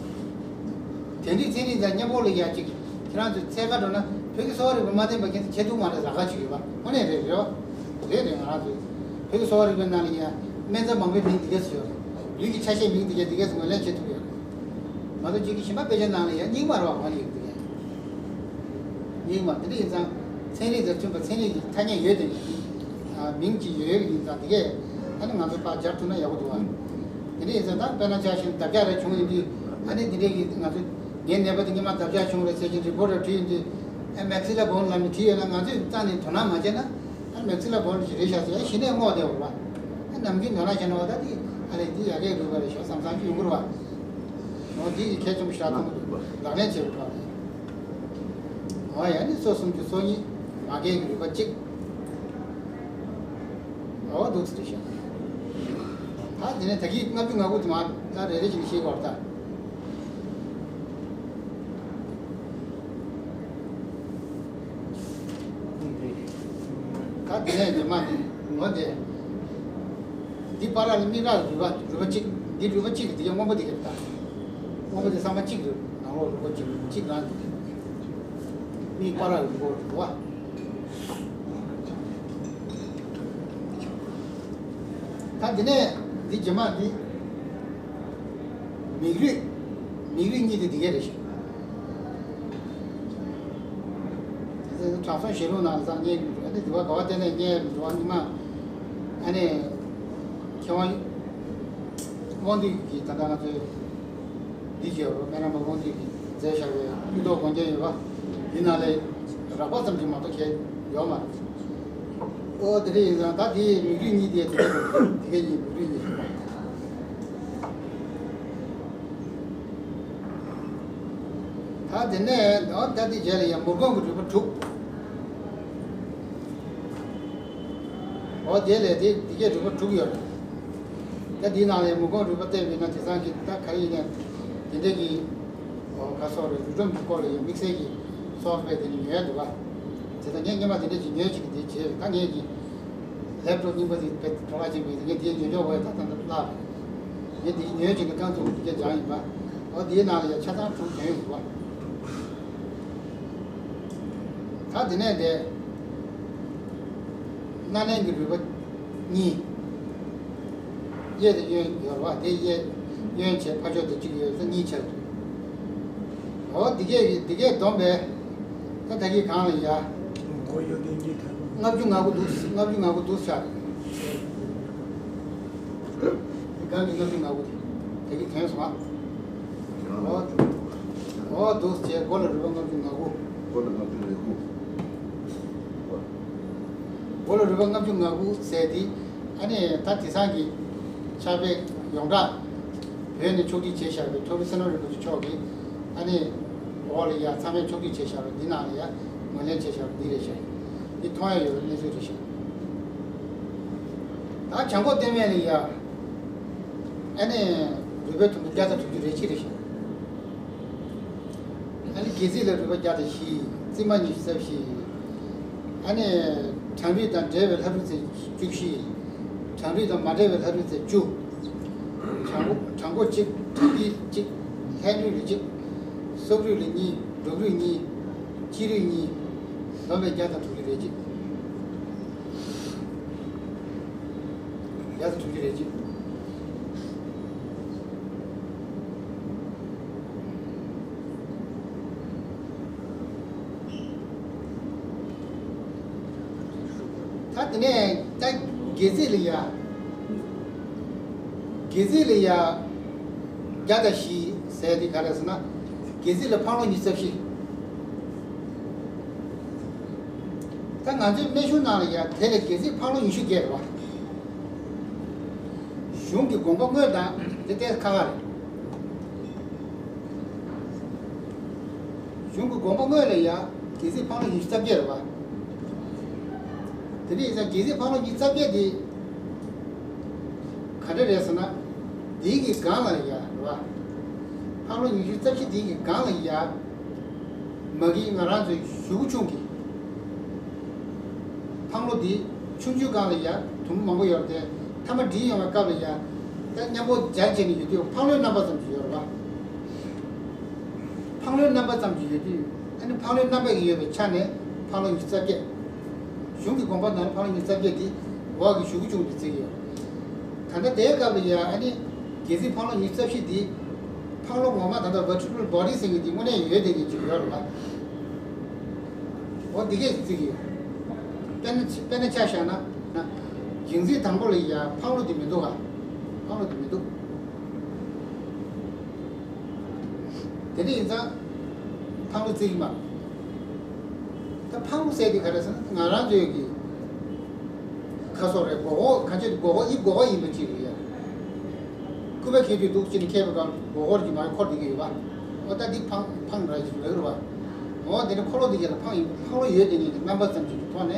དེང་དུས་ཚན་རིག་དང་མཉམ་པོ་ལ་ཡ་ཅིག་ཁྱེད་རང་ཚོས་འཚོལ་ག་འགྲོ་ན་བོད་ཀྱི་གསོ་བ་རིག་པ་མ་བསྟེན་པ་ཁྱེད་ཚོ་བྱེད་ཐུབ་མ་རེད་ལབ་ག་ཅིག་ཡོད་པ་དངོས་གནས་རེད། རེད་པ། རེད་རེད། ང་རང་ཚོས་བོད་ཀྱི་གསོ་བ་རིག་པའི་ནང་ལ་ཡ་སྨན་རྩྭ་མང་པོའི་མིང་འདི་གས་སུ་ཡོད་རེད། ལུས་ཀྱི་ཆ་ཤས་མིང་འདི་གས་འདི་གས་སུ་ངོས་ལེན་བྱེད་ཐུབ་ཡོད་རེད། མ་གཏོགས་ཅིག་གི་གཞན་པ་དཔེ་ཆ་ནང་ལ་ཡ་རྙིང་མ་རེད་པ། ང་ཡིག་འདི་གས་རྙིང་མ་འདི་འདྲ་ཡིན་ཙང་ཚན་རིག་དང་མཐུན་པ། ཚན་རིག་གི་ཐ་སྙད་ཡོད་དེ། ཨ། མིང་ཅིག་ཡོད་ཡོད་ཡིན་ཙང་འདི་གས་ཨ་ནི་ང་ཚོ་ཕར་སྦྱར་ཐུབ་ན་ཡག་པོ་འདུག་པ། འདི་འདྲ་ཡིན་ཙང་ད་དཔེར་ན་ཆ་བཞག་ན་འདབ་ཆགས་རེ་བྱུང་ཡོང་དུས། ཨ་ནི་འདི་འདྲའི་གི་ང་ཚོ་ངའི་ནད་པ་དེ་སྔོན་མ་འདབ་ཆགས་བྱུང་རེད་ཟེར་གྱིན་རི་པོ་ཊི་རེ་བྲིས་ཡོང་དུས། ཨ། མེག་སི་ལ་བོན་ལབ་ནས་བྲིས་ཡོད་ན་ང་ཚོས་རྩ་ནས་དོ་སྣང་མ་བྱས་ན། ཨ། མེག་སི་ལ་བོན་ཞིག་རེད་ཤག་ཟེར་གཞི་ནས་བསྔོགས་བསྡད་ཡོད་རེད་པ། ཨ། ནམ་རྒྱུན་དོ་སྣང་བྱས་ན་འོ་ད་དེ་ཨ་རེད། འདི་ཡ་གྱལ་རུས་པ་རེད་ཤག་བསམ་བསམ་གྱི་ཡོང་གི་རེད་པ། འོ་འདི་ཡི་གལ་ཆེན་པོ་ཞིག་མཐོང་གི་འདུག་ལག་ལེན་བྱེད་དགོས་པ་རེད། འོ་ཡ་ནི་སོ་སུམ་ཅུ་སོ་གཉིས། ལག་གྱལ་གྱི་རུས་པ་གཅིག་འོ་འདུག་སེ་རེད་ཤག་ད་དེ་ནས་ད་གིན་ལྔ་བཅུ་ང་དགུ་དེ་མར་ད་རེ་རེ་བཞིན་ཤེས་དགོས་རེད་ད། ད་དེ་ནས་ཉི་མ་ནི་ངོ་དེ། འདི་བར་ལ་མིག་རག་རུས་པ། རུས་པ་གཅིག་འདི་རུས་པ་གཅིག་འདི་གྱང་སྔོན་པོ་འདི་གྱང་ད། སྔོན་པོ་འདི་ཚང་མ་གཅིག་རེད། ནང་ལོགས་རུས་པ་གཅིག་གཅིག་རང་འདི། མིག་བར་ལ་རུས་པ་རུས་པ། ད་དེ་ནས་འདི་རྗེས་མ་འདི། མིག་རུས། མིག་རུས་གཉིས་དེ་འདི་གས་རེད་ཤག་དེ་ཚོ་དྲང་སྲོང་ཞལ་ལུང་ནང་ལ་ཚང་རྙེད་ཀྱི་འདུག་ཨ་ནི་འདི་བ་ག་བ་བལྟས་ནས་རྙེད་འདུག་ཨ་ནི་མ། ཨ་ནི་མཁས་དབང་དབང་འདུས་ཀྱིས་ད་ལྟ་ང་ཚོའི་འདི་བྱས་རོགས། སྨན་རམས་པ་དབང་འདུས་ཀྱིས་མཛད་བཞག་པའི་དངུལ་ཐོག་སྒོ་འགྱེད་ཡོད་པ་འདི་ནང་ལས་རགས་པ་ཙམ་ཞིག་མ་གཏོགས་གང་ཡོད་མ་རེད། ཨོ་དེ་འདྲ་ཡིན་ཙང་ད་དེའི་མིག་རུས་གཉིས་དེ་དེ་གས་དེ་གས་གཉིས་མིག་རུས་གཉིས། ད་དེ་ནས་ཨོ་ད་དེ་རྗེས་ལ་ཡང་མུར་གོང་གི་རུས་པ་དྲུག་ཨོ་དེ་ལས་དེ་དེ་གའི་རུས་པ་དྲུག་ཡོད་རེད། ད་དེའི་ནང་ལ་ཡང་མུར་གོང་རུས་པ་བལྟས་པས་ན་དེང་སང་གི་ད་ག་རེ་ཡིན་ནའི་དེ་འདྲ་གི་ཨོ་ག་སོགས་རེད། རུས་སྒྲོམ་གྱི་སྐོར་ལ་ཡང་དམིགས་བསལ་གྱི་སོགས་པས་དེ་ནི་ཉོས་འདུག་བ། དེ་ད་ངས་སྔོན་མ་དེ་འདྲ་ཅིག་ཉོས་ཅིག་གི་དེ་བྱས་ད་ངས་ཀྱི། ལེབ་ཊོབ་རྙིང་པ་དེ་བེད་གྲོགས་ལ་ཅིག་མེད་དེ་ངས་དེའི་ཉོ་ཆོག་བས་ད་ལྟ་ལ་ངས་དེའི་ཉོས་ཅིག་ནི་རྐང་ཚུགས་དེ་ག་སྦྱང་ཡིན་པ། ཨོ་དེའི་ནང་ལ་ཡང་ཆ་ཚང་དྲུག་ཐོན་ཡོང་བ། ད་དེ་ནས་དེ་སྣ་ནན་གྱི་རུས་པ་གཉིས། གཡས་དང་གཡོན་ཡོད་རེད་བ། དེ་གཡས་གཡོན་བྱས་ཕར་ཕྱོགས་དེ་གཅིག་ཡོད་ས་གཉིས་ཆགས་འདུག་ཨོ་འདི་གས་འདི་གས་བསྡོམས་པས་ད་ད་གི་གང་ལ་ཡ། གོ་ཡོད་དེ་གཉིས་ཐལ། ལྔ་བཅུ་ང་དགུ་འདུག་ལྔ་བཅུ་ང་དགུ་འདུག་ཆགས་འདི་གང་གི་ལྔ་བཅུ་ང་དགུ་དེ་ད་གི་ཐོན་སོང་ཨ། ཨོ་ཨོ་འདུག་ཅེས་མགོ་ལ་རུས་པ་ལྔ་བཅུ་ང་དགུ། མགོ་ལ་ལྔ་བཅུ་ང་དགུ། མགོ་ལ་རུས་པ་ལྔ་བཅུ་ང་དགུ་ཟེར་དེ། ཨ་ནི་ད་དེང་སང་གི་ཕྱག་དཔེ་ཡོངས་གྲགས་བོད་ནས་ཕྱོགས་སྒྲིག་བྱས་བཞག་པའི་ཁྲོ་བོ་བསོད་ནམས་རིན་པོ་ཆེ་མཆོག་གིས་ཨ་ནི་འོག་ལ་ཡ་ཚང་མས་ཕྱོགས་སྒྲིག་བྱས་བཞག་པའི་འདི་ནང་ལ་ཡ་ངོས་ལེན་བྱས་བཞག་པ་འདི་རེད་ཤག་འདི་མཐོང་ཡ་ཡོད་པའི་གནས་ཚུལ་རེད་ཤག་ད་བྱང་ཁོག་སྟོད་སྨད་ལ་ཡ་ཨ་ནི་རུས་པའི་དུམ་བུ་བརྒྱ་དང་དྲུག་ཅུ་རེ་གཅིག་རེད་ཤག་ཨ་ནི་སྒལ་ཚིགས་ལ་རུས་པ་བརྒྱ་དང་བཞི། རྩིབ་མ་ཉི་ཤུ་རྩ་བཞི། ཨ་ནི་གྲང་རུས་དང་འབྲེལ་བའི་ལྷ་རུས་ཚེ་བཅུ་བཞི། གྲང་རུས་དང་མ་འབྲེལ་བའི་ལྷ་རུས་ཚེ་བཅུ། གྲང་གྲང་མགོ་གཅིག་གྲང་རྐྱལ་གཅིག་ལྷན་རུས་ལ་གཅིག་སྲོག་རུས་ལ་གཉིས། འབྲོག་རུས་གཉིས། དཀྱིལ་རུས་གཉིས། བསྡོམས་པས་བརྒྱ་དང་དྲུག་ཅུ་རེ་གཅིག་བརྒྱ་དང་དྲུག་ཅུ་རེ་གཅིག་ད་དེ་ནས་ད་སྒལ་ཚིགས་ལ་ཡ། སྒལ་ཚིགས་ལ་ཡ། བརྒྱ་དང་བཞི་ཟེར་དེ་ག་རེ་ཟེར་ན། སྒལ་ཚིགས་ལ་འཕང་ལོ་ཉི་ཤུ་རྩ་བཞི། ད་ང་ཚོའི་སྨན་གཞུང་ནང་ལ་ཡ་དེ་ལས་སྒལ་ཚིགས་འཕང་ལོ་ཉི་ཤུ་བརྒལ་རེད་བ། གཞུང་གི་དགོངས་པ་དངོས་དང་དེ་ལྟའི་ཁ་ཁ་རེད། གཞུང་གི་དགོངས་པ་དངོས་ལ་ཡ་སྒལ་ཚིགས་འཕང་ལོ་ཉི་ཤུ་རྩ་བརྒྱད་རེད་བ། དེ་འདྲ་ཡིན་ཙང་སྒལ་ཚིགས་འཕང་ལོ་ཉི་ཤུ་རྩ་བརྒྱད་དེ་ག་འདྲ་རེད་ཟེར་ན། དེའི་གི་སྒང་ལ་ཡ་རེད་བ། འཕང་ལོ་ཉི་ཤུ་རྩ་བཞི་དེའི་གི་སྒང་ལ་ཡ། མ་གི་ང་རང་ཚོའི་གཞུག་གུ་ཆུང་གི་འཕང་ལོ་འདི་ཆུང་ཆུང་སྒང་ལ་ཡ་དུམ་བུ་མང་པོ་ཡོད་རེད་དེ། ཐ་མ་འགྲིལ་ཡོང་བའི་སྐབས་ལ་ཡ་ད་མཉམ་པོ་སྦྱར་བྱས་ནས་ཡོད་དུས་འཕང་ལོའི་རྣམ་པ་ཙམ་ཞིག་ཡོད་རེད་བ། འཕང་ལོའི་རྣམ་པ་ཙམ་ཞིག་ཡོད་དུས་ཨ་ནི་འཕང་ལོའི་རྣམ་པ་ཡི་ཡོད་པའི་ཆ་ནས་འཕང་ལོ་ཉི་ཤུ་རྩ་བརྒྱད། གཞུང་གི་དགོངས་པ་ནང་འཕང་ལོ་ཉི་ཤུ་རྩ་བརྒྱད་འདི་འོག་གི་གཞུག་གུ་ཆུང་དུ་བརྩི་གི་ཡོད། ད་ལྟ་དེའི་སྐབས་ལ་ཡ་ཨ་ནི་སྒལ་ཚིགས་འཕང་ལོ་ཉི་ཤུ་རྩ་བཞི་འདི་འཕང་ལོ་ངོ་མ་ད་ལྟ་vertebral body ཟེར་གྱི་འདི་དངོས་གནས་ཡོད་བསྡད་མཁན་ཅིག་ཡོད་རེད་པ། འོ་འདི་གས་བརྩི་གི་ཡོད། དཔེར་ན་དཔེར་ན་ཆ་བཞག་ན་ན། མཇིང་ཚིགས་དང་པོ་ལ་ཡ་འཕང་ལོ་འདི་མི་འདུག་ག་འཕང་ལོ་འདི་མི་འདུག་དེ་འདྲ་ཡིན་ཙང་འཕང་ལོ་བརྩི་གི་མ་རེད། ད་འཕང་ལོ་ཟེར་དེ་ག་རེ་ཟེར་ན་ང་རང་ཚོའི་གི་ཁ་སོགས་རེད། མགོ་འོག་གང་ཅི་མགོ་འོག་དབྱིབས་མགོ་འོག་ཡིན་པ་ཅིག་རེད་ཡ། སྐུད་པ་འཁྱེར་དུས་འདུག་ཅེས་ནས་འཁྱེར་བའི་སྐབས་མགོ་འོག་གི་མ་འཁོར་བསྡད་ཀྱི་ཡོད་པ། འོ་ད་འདི་འཕང་འཕང་ར་ཞིག་ལོས་རེད་པ། འོ་དེ་ནས་འཁོར་ལོ་འདི་གས་ལ་འཕང་ཡིན། འཕང་ལོ་ཡོད་དེ་ནས་ཀྱི་རྣམ་པ་ཙམ་ཅིག་གི་ཐོག་ནས་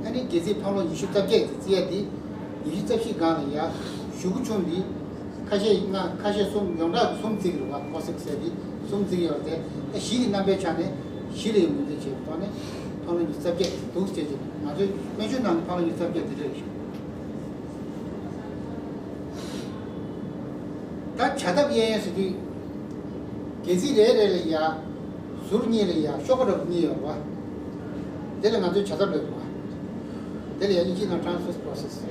ཨ་ནི་སྒལ་ཚིགས་འཕང་ལོ་ཉི་ཤུ་རྩ་བརྒྱད་ཀྱི་བརྩི་ཡ་འདི་ཉི་ཤུ་རྩ་བཞི་སྒང་ལ་ཡ་གཞུག་གུ་ཆུང་འདི། ཁ་ཤས་ལྔ། ཁ་ཤས་གསུམ། ཡོངས་གྲགས་ཀྱི་གསུམ་བརྩི་གི་རེད་པ། ཀོ་སིག་ཟེར་དེ་གསུམ་བརྩི་གི་ཡོད་དེ། ད་བཞི་གི་རྣམ་པའི་ཆ་ནས་བཞི་ལ་ཡང་ངོས་འཛིན་བྱེད་པའི་ཐོག་ནས་འཕང་ལོ་ཉི་ཤུ་རྩ་བརྒྱད་འདུག་ཟེར་གྱི་ང་ཚོའི་སྨན་གཞུང་ནང་གི་འཕང་ལོ་ཉི་ཤུ་རྩ་བརྒྱད་དེ་འདྲ་རེད་ཤག་ད་བྱ་ཐབས་གཡས་གཡོན་ཟེར་དུས་སྒལ་ཚིགས་རེ་རེ་ལ་ཡ། ཟུར་གཉིས་ལ་ཡ་གཤོག་པ་འདྲ་པོ་གཉིས་ཡོད་རེད་པ། དེ་ལ་ང་ཚོས་བྱ་ཐབས་ལབ་རེད་པ། དེ་ལ་ཡ་དབྱིན་ཇིའི་ནང་transverse process།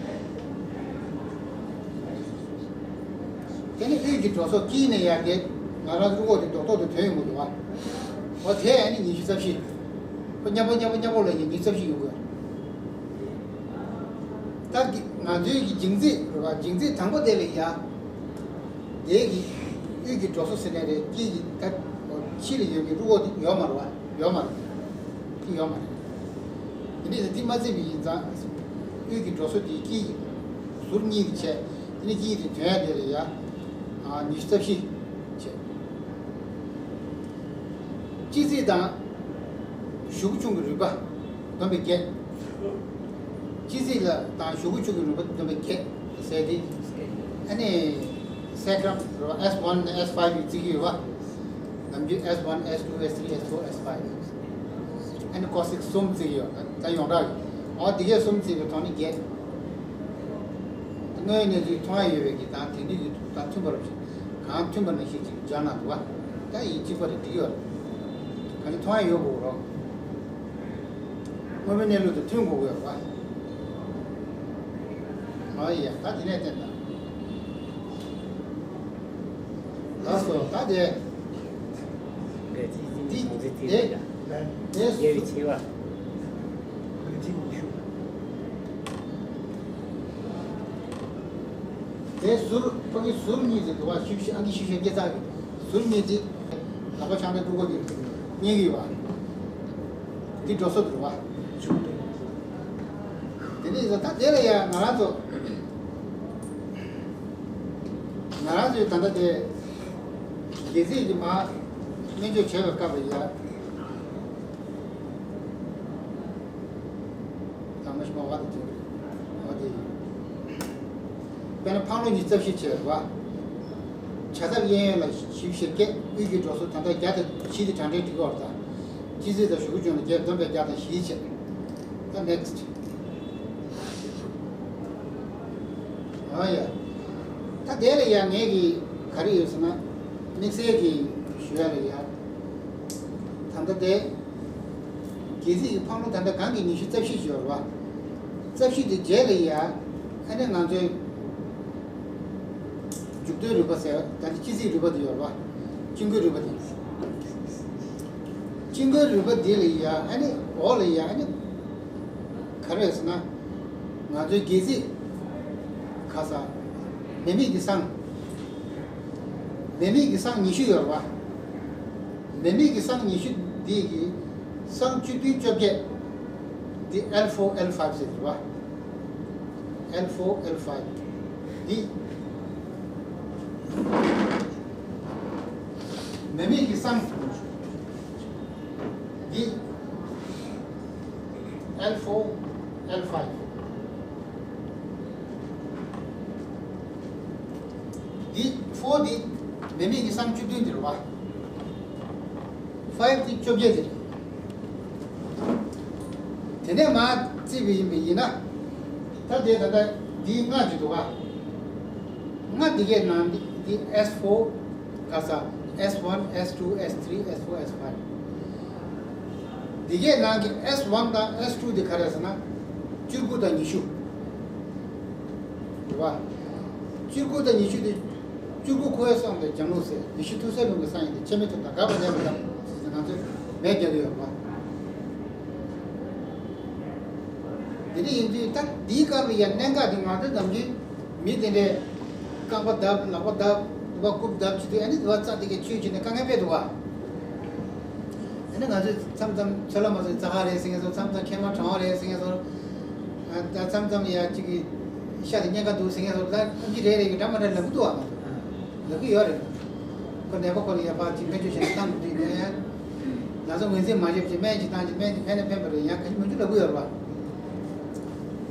དེ་ནི་དབུས་ཀྱི་འགྲོ་སོང་དཀྱིལ་ནས་ཡར་རྒྱས། ང་རང་རུས་ཁོག་དེ་རྡོག་རྡོག་ཏུ་ཐོན་ཡོང་གི་འདུག་བ། འོ་དེ་ཡང་ནི་ཉི་ཤུ་རྩ་བཞི། ཁོ་མཉམ་པོ་མཉམ་པོ་མཉམ་པོ་ལ་ཡང་ཉི་ཤུ་རྩ་བཞི་ཡོང་གི་ཡོད། ད་གི་ང་ཚོའི་གི་མཇིང་ཚིགས་རེད་བ། མཇིང་ཚིགས་དང་པོ་དེ་ལ་ཡ། དེ་གི་དབུས་ཀྱི་འགྲོ་སོང་ཟེར་ནའི་རེད། དཀྱིལ་གྱི་ད་ཕྱི་ལ་ཡོད་ཀྱི་རུས་ཁོག་དེ་ཡོད་མ་རེད་བ། ཡོད་མ་རེད། དེ་ཡོད་མ་རེད། དེ་འདྲ་ཡིན་ཙང་དེ་མ་བརྩིས་པ་ཡིན་ཙང་། དབུས་ཀྱི་འགྲོ་སོང་དེ་དཀྱིལ་གྱི་ཟུར་གཉིས་ཀྱི་བྱས། དེ་ནས་དཀྱིལ་དེ་དོན་ཡ་དེ་ལ་ཡ། ཨ། ཉི་ཤུ་རྩ་བཞི་བྱས། སྤྱི་རྫས་དང་གཞུག་གུ་ཆུང་གི་རིག་པ་བསྡོམས་པས་བརྒྱད། སྤྱི་རྫས་ལ་དང་གཞུག་གུ་ཆུང་གི་རིག་པ་བསྡོམས་པས་བརྒྱད་ཟེར་ཏེ། ཨ་ནི་ས་ཁྲ་རེད་པ། S one S five ཡིས་བརྩི་གི་ཡོད་པ། ནམ་རྒྱུན་S one S two S three S four S five ཨ་ནི་ཀོ་སིག་གསུམ་བརྩི་གི་ཡོད། ད་ཡོངས་གྲགས་ཀྱི་འོ་དེ་གས་གསུམ་བརྩིས་པའི་ཐོག་ནས་བརྒྱད། དངོས་ཡོད་གནས་ཚུལ་མཐོང་ཡ་ཡོད་པའི་གི་དང་དེང་དུས་ཀྱི་དང་མཐུན་པར་གང་མཐུན་པ་ནང་བཞིན་ཅིག་སྦྱར་གནང་འདུག་པ། ད་ཡིན་གཅིག་པ་རེད་འགྲིག་ཡོད་རེད། གང་ཅི་མཐོང་ཡ་ཡོད་དགོས་རོགས། དངོས་པོའི་གནས་ལུགས་དང་མཐུན་དགོས་ཀྱི་ཡོད་རེད་པ། ཨ་ཡ་ད་དེ་ནས་བསྟན་དང་། ལགས་སོ་ད་དེ། འདི་དེ་དེ་ཟུར། དེ་ཟུར་ཕ་གི་ཟུར་གཉིས་དེ་འདུག་པ། ཤིབ་ཤིབ་ཨང་ཀི་ཤིབ་ཤིབ་སྐྱེ་ཚར་གི་ཟུར་གཉིས་དེ། ལག་པ་འཆང་ནས་ཀྲུག་པ་གི་རྙེད་གི་ཡོད་པ། འདི་འགྲོ་སོ་འདུག་པ། དེ་ནས་ད་དེ་ལ་ཡ་ང་རང་ཚོ། ང་རང་ཚོའི་ད་ལྟ་དེ་སྒལ་ཚིགས་ཀྱི་མར་སྨན་བཅོས་བྱས་པའི་སྐབས་ལ་ཡ། ད་མ་ཤི་མ་བ་དེ་དེ་རེད། འོ་དེ་ཡིན། དཔེར་ན་འཕང་ལོ་ཉིས་རྩ་བཞི་བྱས་པ། བྱ་ཐབས་གཡས་གཡོན་ལ་བཞི་བཞི་བརྒྱད། དབུས་ཀྱི་འགྲོ་སོ་ད་ལྟ་བརྒྱ་དང་བཞི་དེ་གྲངས་འདྲེན་འགྲིག་གི་ཡོད་རེད་ད། སྤྱི་རྫས་དང་གཞུག་གུ་ཆུང་ལ་བརྒྱད། བསྡོམས་པས་བརྒྱ་དང་བཞི་བྱས། ད་next། ཨ་ཡ། ད་དེ་ལ་ཡ་ངས་ཀྱི་ག་རེ་ཡོད་ཟེར་ན། དམིགས་བསལ་གྱི་ཞུ་ཡ་ལ་ཡ། ད་ལྟ་དེ། སྒལ་ཚིགས་ཀྱི་འཕང་ལོ་ད་ལྟ་གང་གི་ཉི་ཤུ་རྩ་བཞི་ཞིག་ཡོད་རེད་པ། རྩ་བཞི་དེ་རྗེས་ལ་ཡ། ཨ་ནི་ང་ཚོའི་མཇུག་སྡུད་རིག་པ་ཟེར་ད་ལྟ་སྤྱི་རྫས་རིག་པ་དེ་ཡོད་རེད་པ། དཀྱིལ་འཁོར་རིག་པ་དེ། དཀྱིལ་འཁོར་རིག་པ་དེ་ལ་ཡ་ཨ་ནི་འོག་ལ་ཡ་ཨ་ནི། ག་རེ་ཟེར་ན། ང་ཚོའི་སྒལ་ཚིགས། ཁ་ས། མེ་མེད་ཀྱི་སྲང་། མེ་མེད་ཀྱི་སྲང་ཉི་ཤུ་ཡོད་རེད་པ། མེ་མེད་ཀྱི་སྲང་ཉི་ཤུ་འདི་གི་སྲང་བཅུ་བདུན་བཅོ་བརྒྱད། འདི་L four L five ཟེར་རེད་པ། L four L five འདི། མེ་མེད་ཀྱི་སྲང་། འདི། L four L five འདི། four འདི། མེ་མེད་ཀྱི་སྲང་བཅུ་བདུན་འདི་རེད་པ། five འདི་བཅོ་བརྒྱད་འདི་རེད། དེ་ནས་མར་བརྩིས་པ་ཡིན་པ་ཡིན་ན། ད་དེ་ད་ལྟ་འདི་ལྔ་ཅིག་འདུག་ག་ལྔ་འདི་གའི་ནང་འདི་འདི་S four ག་ས། S one S two S three S four S five འདི་གའི་ནང་གི་S one དང་S two འདི་ག་རེ་ཟེར་ན། བཅུ་དགུ་དང་ཉི་ཤུ། རེད་པ། བཅུ་དགུ་དང་ཉི་ཤུ་འདི། བཅུ་དགུ་ཁོ་བོའི་སྲང་དེ་འཇམ་རླུང་ཟེར། ཉི་ཤུ་ཐུག་སའི་རླུང་གི་སྲང་ཡིན་ཏེ། ཕྱེད་མའི་ཐུག་དང་དགག་པ་ལེན་པ་དང་ཟེར་ང་ཚོས་མེ་རྒྱག་གི་ཡོད་རེད་པ། དེ་འདྲ་ཡིན་དུས་ད་འདིའི་སྐབས་ལ་ཡང་གནད་འགག་དེ་ང་ཚོ་ནམ་རྒྱུན་མི་དེ་འདྲས་རྐང་པ་བརྡབ། ལག་པ་བརྡབ། ལག་པ་རྐུབ་བརྡབ་བྱེད་དུས་ཨ་ནི་དུ་བ་རྩ་དེ་གའི་ཆུས་བྱས་ནས་དཀའ་ངལ་སྤེལ་འདུག་ག་ཨ་ནི་ང་ཚོས་མཚམས་མཚམས་ཚོད་ལ་མ་ཚོད་རྩ་ཁ་རེད་ཟེར་མཁན་ཚོ། མཚམས་མཚམས་མཁལ་མ་གྲང་བ་རེད་ཟེར་མཁན་ཚོ། ཨ་ད་མཚམས་མཚམས་ཡ་གཅིག་གི་ཤ་དེ་གཉན་ཁ་འདུག་ཟེར་མཁན་ཚོ། ད་ཨམ་ཆི་རེད་རེད་ཀྱི་འདྲ་མ་འདྲ་ལབ་ཀྱི་འདུག་ག་ང་ཚོ་ལབ་ཀྱི་ཡོད་རེད། ཁོ་ནད་པ་ཁོ་ལ་ཡ་ཕར་ཅིག་སྨན་བཅོས་བྱས་ནས་བཏང་དགོས་དུས་ནས་ཡང་། ང་ཚོ་ངོས་འཛིན་མ་བྱེད་ཅིག་སྨན་ཅིག་བཏང་ཅིག་སྨན་དེ་ཕན་ནས་ཕན་པ་རེད། ཡང་ག་ཅི་མ་ཅི་ལབ་ཀྱི་ཡོད་རེད་པ།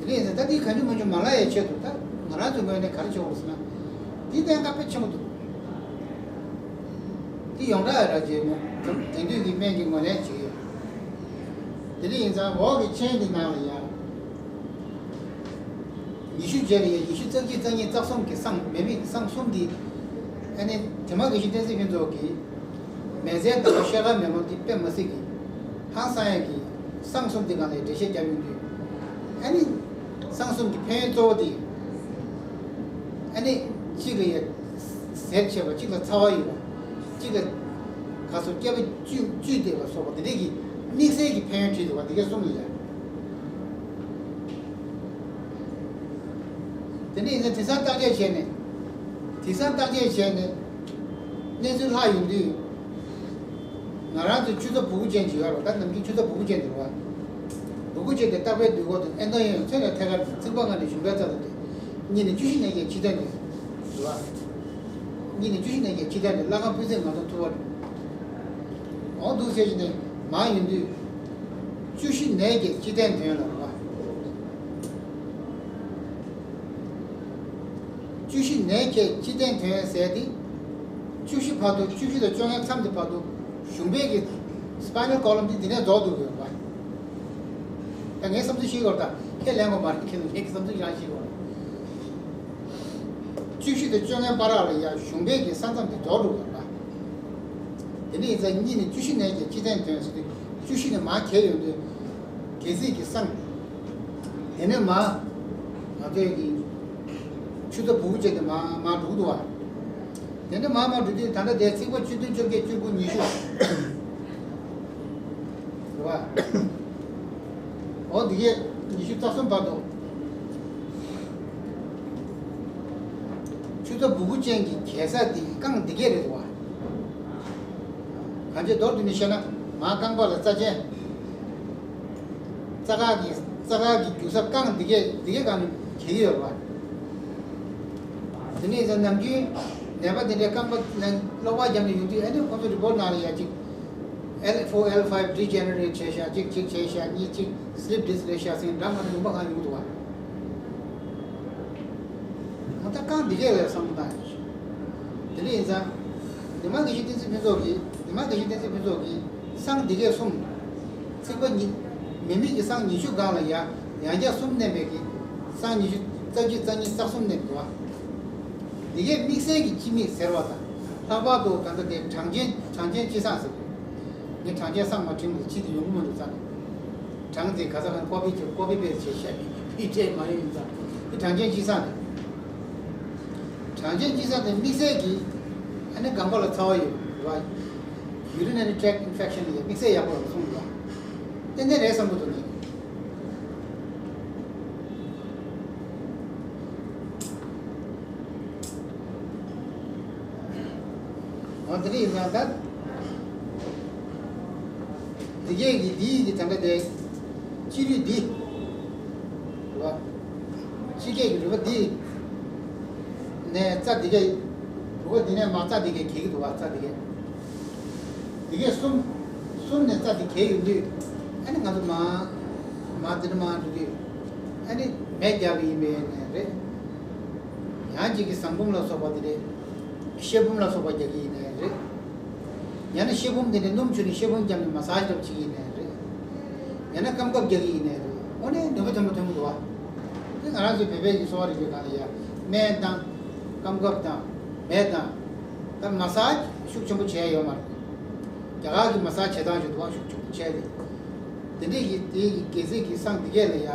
དེ་ནས་ད་འདི་གང་བྱུང་མང་བྱུང་མ་ལབ་ཡའི་ཆེད་དུ་ད་ང་རང་ཚོའི་ངོས་ནས་ག་རེ་བྱེད་དགོས་ཟེར་ན། འདི་གནད་འགག་དཔེ་ཆེན་པོ་འདུག་འདི་ཡོངས་གྲགས་ཡོད་ར་ཅེས་མོ། དེང་དུས་ཀྱི་སྨན་གྱི་ངོས་ལེན་བྱེད་ཀྱི་ཡོད། དེ་འདྲ་ཡིན་ཙང་འོག་གི་ཆེན་འདི་ནང་ལ་ཡ། ཉི་ཤུ་རྗེས་ལ་ཡ་ཉི་ཤུ་རྩ་གཅིག་རྩ་གཉིས་རྩ་གསུམ་གྱི་སྲང་། མེ་མེད་ཀྱི་སྲང་གསུམ་འདི། ཨ་ནི་དེ་མ་དགེ་བཤེས་བསྟན་འཛིན་ཕུན་ཚོགས་ཀྱིས། མེ་བཙའི་ཟླ་བ་ཤོག་དཀར་མེ་ལོང་འདི་དཔེ་མི་སྲིད་ཀྱི་ཧང་སང་ཡ་གི་སྲང་གསུམ་འདི་སྒང་ལ་འགྲེལ་བཤད་བརྒྱབ་ཡོང་དུས། ཨ་ནི་སྲང་གསུམ་གྱི་ཕན་ཡོན་གཙོ་བོ་དེ། ཨ་ནི་གཅིག་ལ་ཡ་གཟེར་ཆེ་བ། གཅིག་ལ་ཚ་བ་ཡོད་པ། གཅིག་ལ་ག་སོ་སྐྱེ་བ་བཅུད་བཅུད་དེ་ལ་སོགས་པ་དེ་འདྲས་ཀྱི་དམིགས་བསལ་གྱི་ཕན་ཡོན་བྲིས་འདུག་པ། འདི་གའི་གསུམ་ལ་ཡ། དེ་ནས་ཡིན་ཙང་དེང་སང་བརྟག་དཔྱད་བྱས་ནས། དེང་སང་བརྟག་དཔྱད་བྱས་ནས་གནས་ཚུལ་ལྷག་ཡོང་དུས། ང་རང་ཚོ་ཆུ་ཚ་སྦུ་གུ་ཅན་ཅིག་ཡོད་རེད། ད་ནམ་རྒྱུན་ཆུ་ཚ་སྦུ་གུ་ཅན་དེ་རེད་པ། སྦུ་གུ་ཅན་དེ་བརྟག་པའི་དུས་འཁོར་དུ་ཨེ་ཏོ་ཡོན་ཚོད་ལ་ཐད་ཀར་ཚིགས་པ་ལྔ་ནས་གཞུང་པའི་རྩ་དང་སྟེ། གཉིས་ནས་བཅུ་བཞི་ནས་བརྒྱད་ཕྱི་དོན་དེ་རེད་པ། གཉིས་ནས་བཅུ་བཞི་ནས་བརྒྱད་ཕྱི་དོན་དེ་བླ་སྒང་སྤུས་ཚད་ང་ཚོ་ཐུབ་པ་རེད། འོ་འདུག་ཟེར་གྱི་ནས་མར་ཡོང་དུས། བཅུ་བཞི་ནད་ཀྱི་སྤྱི་བརྟན་དོན་ལ་རེད་བ། བཅུ་བཞི་ནད་ཀྱི་སྤྱི་བརྟན་དོན་ཟེར་ཏེ། བཅུ་བཞི་བར་དུ་བཅུ་བཞི་དང་བཅོ་ལྔའི་མཚམས་དེ་བར་དུ་གཞུང་པའི་གི་སི་པའི་ནལ་ཀོ་ལམ་དེ་འདི་ནས་རྫོགས་འདུག་ཡོད་རེད་བ། ད་ངའི་བསམ་ཚུལ་ཤེས་དགོས་རེད། ད་ཁས་ལེན་དགོས་མ་རེད། ཁྱེད་ངའི་བསམ་ཚུལ་ཡང་ཤེས་དགོས་རེད། བཅུ་བཞི་དང་བཅོ་ལྔའི་བར་ལ་ཡང་གཞུང་པའི་གི་ས་མཚམས་དེ་རྫོགས་འགྲོ་དགོས་པ། དེ་ནས་ཡིན་ཙང་གཉིས་ནས་བཅུ་བཞི་ནས་ཀྱི་སྤྱི་བརྟན་དོན་ཟེར་དུས་བཅུ་བཞི་ནས་མར་གྱེས་ཡོང་དུས། སྒལ་ཚིགས་ཀྱི་སྲང་། དེ་ནས་མར་ང་ཚོའི་གི་ཆུ་ཚོད་སྦུ་གུ་ཅན་དེ་མར་མར་འགྲོ་གི་འདུག་བ། དེ་ནས་མར་མར་འགྲོ་དུས་ད་ལྟ་དེ་ཚེག་བར་བཅུ་བདུན་བཅོ་བརྒྱད་བཅུ་དགུ་ཉི་ཤུ། རེད་བ། འོ་འདི་གས་ཉི་ཤུ་རྩ་གསུམ་བར་དུ། ཆུ་ཚོད་སྦུ་གུ་ཅན་གྱི་གྱེས་ས་འདི་རྐང་འདི་གས་རེད་འདུག་བ། གང་ཅི་མདོར་བསྡུས་ནས་བཤད་ན་མར་རྐང་པ་ལ་རྩ་ཅན། རྩ་ཁ་གི་རྩ་ཁ་གི་རྒྱུག་ས་རྐང་འདི་གས་འདི་གས་སྒང་ནས་གྱེས་ཀྱི་ཡོད་རེད་བ། དེ་ནས་ཡིན་ཙང་ནམ་རྒྱུན་ནད་པ་དེ་འདྲའི་རྐང་པ་ནང་གློག་པར་བརྒྱབ་ནས་ཡོང་དུས་ཨ་ནི་ཁོང་ཚོ་རི་པོར་ཊི་ནང་ལ་ཡ་གཅིག L four L five degenerate བྱས་ཤག་གཅིག་གཅིག་བྱས་ཤག་གཉིས་གཅིག slip disc རེད་ཤག་ཟེར་འདྲ་མ་འདྲ་ངོ་མ་གང་ཡོང་འདུག་བ། ང་ད་རྐང་འདི་གས་ལ་བསམ་བློ་བཏང་ཡོད། དེ་འདྲ་ཡིན་ཙང་། འདི་མ་དགེ་བཤེས་བསྟན་འཛིན་ཕུན་ཚོགས་ཀྱིས་འདི་མ་དགེ་བཤེས་བསྟན་འཛིན་ཕུན་ཚོགས་ཀྱིས་སྲང་འདི་གས་གསུམ། ཚེག་བར་གཉིས། མི་མེད་ཀྱི་སྲང་ཉི་ཤུ་སྒང་ལ་ཡ་ཡང་བསྐྱར་གསུམ་མནན་པའི་གི་སྲང་ཉི་ཤུ་རྩ་གཅིག་རྩ་གཉིས་རྩ་གསུམ་མནན་འདུག་བ། འདི་གས་དམིགས་བསལ་གྱི་སྤྱི་མིག་ཟེར་བ་དང་ལྷག་པར་དུ་གང་ལྟར་དེ་གྲངས་ཅན་གྲངས་ཅན་སྤྱི་སྲང་ཟེར། ངས་གྲངས་ཅན་སྲང་མ་བྲིས་མི་འདུག་ཕྱི་དེ་ཡོང་གི་མི་འདུག་ས་ནས། གྲངས་དེ་ག་ས་གང་ཀོ་པི་བྱས་ཀོ་པི་པེ་སི་ཊི་བྱས་བཤད་པའི་ཕི་ཊི་མ་ཡོང་ཡིན་ཙང་དེ་གྲངས་ཅན་སྤྱི་སྲང་རེད། གྲངས་ཅན་སྤྱི་སྲང་དེ་དམིགས་བསལ་གྱི་ཨ་ནི་རྒན་པ་ལ་ཚ་བ་ཡོད་རེད་བ། Urinary tract infection ཡང་དམིགས་བསལ་ཡག་པོ་ལ་གསུངས་འདུག་བ། ཏན་ཏན་རེད་བསམ་གྱི་འདུག་ངས། འོ་དེ་འདྲ་ཡིན་ཙང་ད། འདི་གས་ཀྱི་འདི་ཡི་གི་ད་ལྟ་དེ། སྤྱི་རིགས་འདི། རེད་བ། སྤྱི་སྐད་ཀྱི་རུས་པ་འདི། ནས་རྩ་འདི་གས། རུས་པ་འདི་ནས་མར་རྩ་འདི་གས་གྱེས་ཀྱི་འདུག་བ་རྩ་འདི་གས། འདི་གས་གསུམ། གསུམ་ནས་རྩ་འདི་གས་ཡོང་དུས། ཨ་ནི་ང་ཚོ་མ། མ་འདི་ནས་མ་འགྲོ་དུས། ཨ་ནི་མེ་རྒྱག་གི་ཡིན་པས་ནས་རེད། ཡང་གཅིག་གི་ཟངས་བུམ་ལ་སོགས་པ་འདི་རེད། ཤེལ་བུམ་ལ་སོགས་པ་རྒྱག་གི་ཡིན་ནས་རེད། ཡང་ན་ཤེལ་བུམ་འདི་ནས་སྣུམ་བྱུགས་ནས་ཤེལ་བུམ་བརྒྱབ་ནས་མ་སཱ་ཇི་འདྲ་པོ་བྱེད་ཀྱི་ཡིན་ནས་རེད། ཡང་ན་སྐམ་ཁབ་རྒྱག་གི་ཡིན་ནས་རེད། འོ་ནས་ནུས་པ་ཐོན་པོ་ཐོན་པོ་འདུག་བ། དེ་ང་རང་ཚོའི་བོད་པའི་གི་གསོ་བ་རིག་པའི་སྒང་ལ་ཡ། སྨན་དང་། སྐམ་ཁབ་དང་། མེ་དང་། ད་མ་སཱ་ཇི་ཤུགས་ཆེན་པོ་བྱས་ཡོད་མ་རེད། རྒྱ་གར་གྱི་མ་སཱ་ཇི་བྱེད་སྟངས་ཤིག་འདུག་བ་ཤུགས་ཆེན་པོ་བྱས་ཏེ། དེ་འདྲས་ཀྱི་དེའི་གི་སྒལ་ཚིགས་ཀྱི་སྲང་འདི་གས་ལ་ཡ།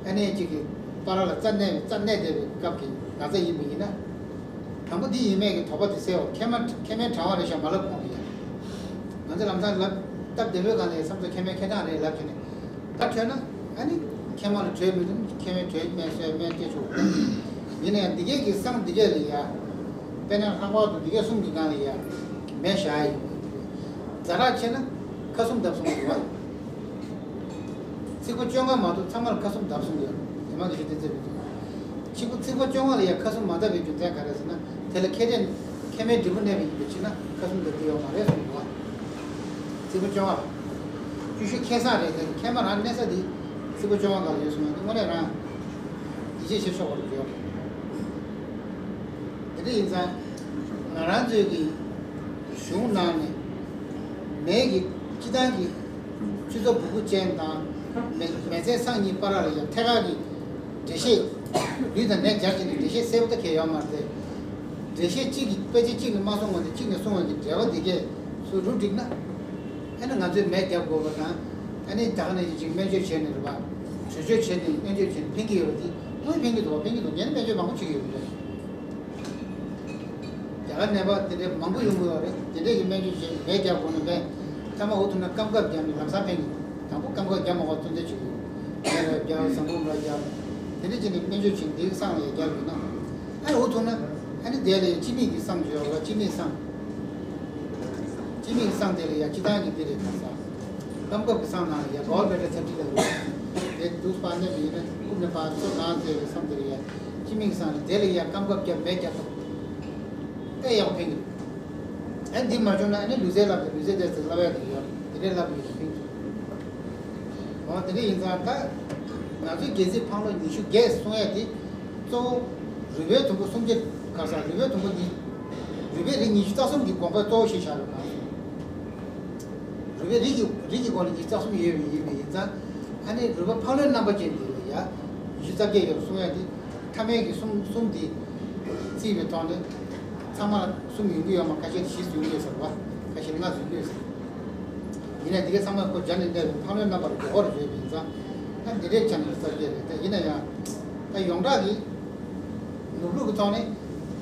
ཨ་ནེ་གཅིག་གི་བར་ལ་རྩ་གནས་པའི་རྩ་གནས་བསྡད་པའི་སྐབས་ཀྱི་ན་ཚ་ཡིན་པ་ཡིན་ན། དང་པོ་འདི་ཡིན་མེད་ཀྱི་དོགས་པ་དེ་སེལ་བ་མཁལ་མ་མཁལ་མའི་གྲང་བ་རེད་ཤག་མ་ལབ་གོང་ལ་ཡ། ང་ཚོ་ལམ་སང་ལབ་སྟབས་བདེ་པོའི་སྒང་ལ་ཡ་བསམ་ཚུལ་མཁལ་མའི་མཁལ་གྲང་རེད་ལབ་བྱས་ནས། ད་ཐོན་ན་ཨ་ནི་མཁལ་མ་ལ་དྲོད་མི་འདུག་མཁལ་མའི་དྲོད་སྨན་གསོས་སྨན་སྤྲད་ཆོག་ཡིན་ནའི་འདི་གས་ཀྱི་སྲང་འདི་གས་ལ་ཡ། དཔེར་ན་ལྷག་པར་དུ་འདི་གས་གསུམ་གྱི་སྒང་ལ་ཡ། མེ་བཞག་ཡ་ཡིན། ཛ་དྲག་ཆེ་ན་ཁ་ཟུམ་བརྡབ་གསུམ་ཡོད་པ། ཚེག་བར་བཅོ་ལྔ་མ་གཏོགས་ཚང་མ་ལ་ཁ་ཟུམ་བརྡབ་གསུམ་ཡོད། དེ་མ་གི་ཞུ་དེ་ཚེ་བི་ཚོ། ཚེག་བར་ཚེག་བར་བཅོ་ལྔ་ལ་ཡ་ཁ་ཟུམ་མ་བརྡབ་པའི་རྒྱུ་མཚན་ག་རེ་ཟེར་ན། དེ་ལ་མཁལ་རས་མཁལ་མའི་འབྲས་བུ་གནས་པ་ཡིན་པའི་ཕྱིར་ན་ཁ་ཟུམ་བརྡབ་ཀྱི་ཡོད་མ་རེད་གསུངས་འདུག་བ། ཚེག་བར་བཅོ་ལྔ། བཅུ་བཞི་མཁལ་གསང་རེད་དེ་མཁལ་མ་རང་གནས་ས་དེ་ཚེག་བར་བཅོ་ལྔ་སྒང་ལ་ཡོད་གསུངས་ཡོད་དེ་དངོས་གནས་རང་ཡིད་ཆེས་བྱེད་ཆོག་པ་རེད་ཡོད། དེ་འདྲ་ཡིན་ཙང་། ང་རང་ཚོའི་གི་གཞུང་ནང་ནས་མེ་གི་སྤྱི་བཏང་གི་ཆུ་ཚ་འབུ་གུ་ཅན་དང་མེ་མེ་ཚའི་སྲང་གཉིས་བར་ལ་ཡང་ཐད་ཀར་གྱི་འགྲེལ་བཤད། ལུས་དང་ནད་སྦྱར་བྱས་ནས་འགྲེལ་བཤད་གསལ་པོ་ད་གས་ཡོད་མ་རེད། འགྲེལ་བཤད་གཅིག་གི་དཔེ་ཆ་གཅིག་ནས་མ་གསུངས་པ་དང་གཅིག་ནས་གསུངས་པ་གི་འབྲེལ་བ་འདི་གས་སུ་རུ་བསྒྲིགས་ན། ཨ་ནི་ང་ཚོས་མེ་བརྒྱབ་དགོས་པ་དང་། ཨ་ནི་ད་ག་ནང་བཞིན་ཅིག་སྨན་བཅོས་བྱས་ནས་རེད་པ། དྲོད་བཅོས་བྱས་ནས་སྨན་བཅོས་བྱས་ནས་ཕན་གྱི་ཡོད་པ་འདི་དངོས་ཕན་གྱི་འདུག་བ། ཕན་གྱི་འདུག་ངས་ནི་སྨན་བཅོས་མང་པོ་བྱེད་ཀྱི་ཡོད་པ་རེད། རྒྱ་གར་ནད་པ་དེ་འདྲའི་མང་པོ་ཡོང་གི་ཡོད་རེད། དེ་འདྲས་ཀྱི་སྨན་བཅོས་བྱས་ནས་མེ་བརྒྱབ་དགོས་ན་ཕན། ཐ་མ་འོ་ཐུག་ན་སྐམ་ཁབ་བརྒྱབ་ནས་ལམ་སང་ཕན་གྱི་འདུག་དང་པོ་སྐམ་ཁབ་བརྒྱབ་མ་དགོས་ཚོད་འཛིན་བྱེད་ཀྱི་ཡོད། མེ་ལ་བརྒྱབ་ཟངས་བུམ་ལ་བརྒྱབ། དེ་འདྲས་བྱས་ནས་སྨན་བཅོས་བྱས་ནས་འདིའི་སྲང་ལ་ཡ་བརྒྱབ་ཡོད་ན། ཨ་ནི་འོ་ཐུག་ན་ཨ་ནི་དེ་ལ་ཡ་སྤྱི་མིག་གི་སྲང་བརྗོད་ཡོད་ལ་སྤྱི་མིག་སྲང་། སྤྱི་མིག་སྲང་དེ་ལ་ཡ་སྤྱི་བཏང་གི་དེ་རེད་ད་ས། སྐམ་ཁབ་ཀྱི་སྲང་ནང་ལ་ཡ་གོལ་བེ་ཌར་ཚ་ཏི་ལ་རུ། དེ་དུག་སྤར་ནས་མི་ཡིན་ན་རྐུབ་ནས་ཕར་སོ་གང་ཟེར་བའི་སྲང་དེ་ལ་ཡ་སྤྱི་མིག་སྲང་ལ་དེ་ལ་ཡ་སྐམ་ཁབ་བརྒྱབ་མེ་བརྒྱབ་ཐུབ། ཨེ་ཡག་ཕན་གི། ཨ་འདི་མ་བྱུང་ན་ཨ་ནི་ལུས་རྩལ་བསླབ་དེ་ལུས་རྩལ་དེ་ཚོ་བསླབ་ཡ་དེ་ཡོད་དེ་འདྲས་བསླབ་ཡོད་ཕིང་ཚོ། འོ་དེ་འདྲས་ཡིན་ཙང་ད་ང་ཚོའི་སྒལ་ཚིགས་འཕང་ལོ་ཉི་ཤུ་བརྒྱད་གསུང་ཡ་དེ་གཙོ་བོ་རུས་པའི་དུམ་བུ་སུམ་བརྒྱ་ག་ས་རུས་པའི་དུམ་བུ་ཉི་རུས་པའི་རིགས་ཉི་ཤུ་རྩ་གསུམ་གྱི་དགོངས་པ་གཙོ་བོ་ཞིག་བཞག་ཡོད་ན། རུས་པའི་རིགས་ཀྱི་རིགས་ཀྱི་སྒོ་ནས་ཉི་ཤུ་རྩ་གསུམ་ཡོད་པའི་ཡིན་པའི་ཡིན་ཙང་ཨ་ནི་རུས་པ་འཕང་ལོའི་རྣམ་པ་ཅན་དེ་ལ་ཡ་ཉི་ཤུ་རྩ་བརྒྱད་ཡོད་གསུང་ཡ་དེ། ཐ་མལ་གྱི་གསུམ་གསུམ་འདི་བརྩིས་པའི་ཐོག་ནས་ཚང་མ་ལ་གསུམ་ཡོང་གི་ཡོད་མ་ཁ་ཤས་བཞི་ཡོང་གི་ཡོད་ཟེར་བ། ཁ་ཤས་ལྔ་ཡོང་གི་ཡོད་ཟེར། ཡིན་ནའི་འདི་གའི་ཚང་མ་ཁོ་སྦྱར་ནས་གནས་པའི་འཕང་ལོའི་རྣམ་པར་རྒྱལ་བར་བརྗོད་པ་ཡིན་ཙང་ཨ་འདི་འདྲའི་ཆ་ནས་རྩ་བརྒྱད་རེད། ད་ཡིན་ན་ཡང་ད་ཡོངས་གྲགས་ཀྱི་ནོར་ལུག་གི་ཐོག་ནས་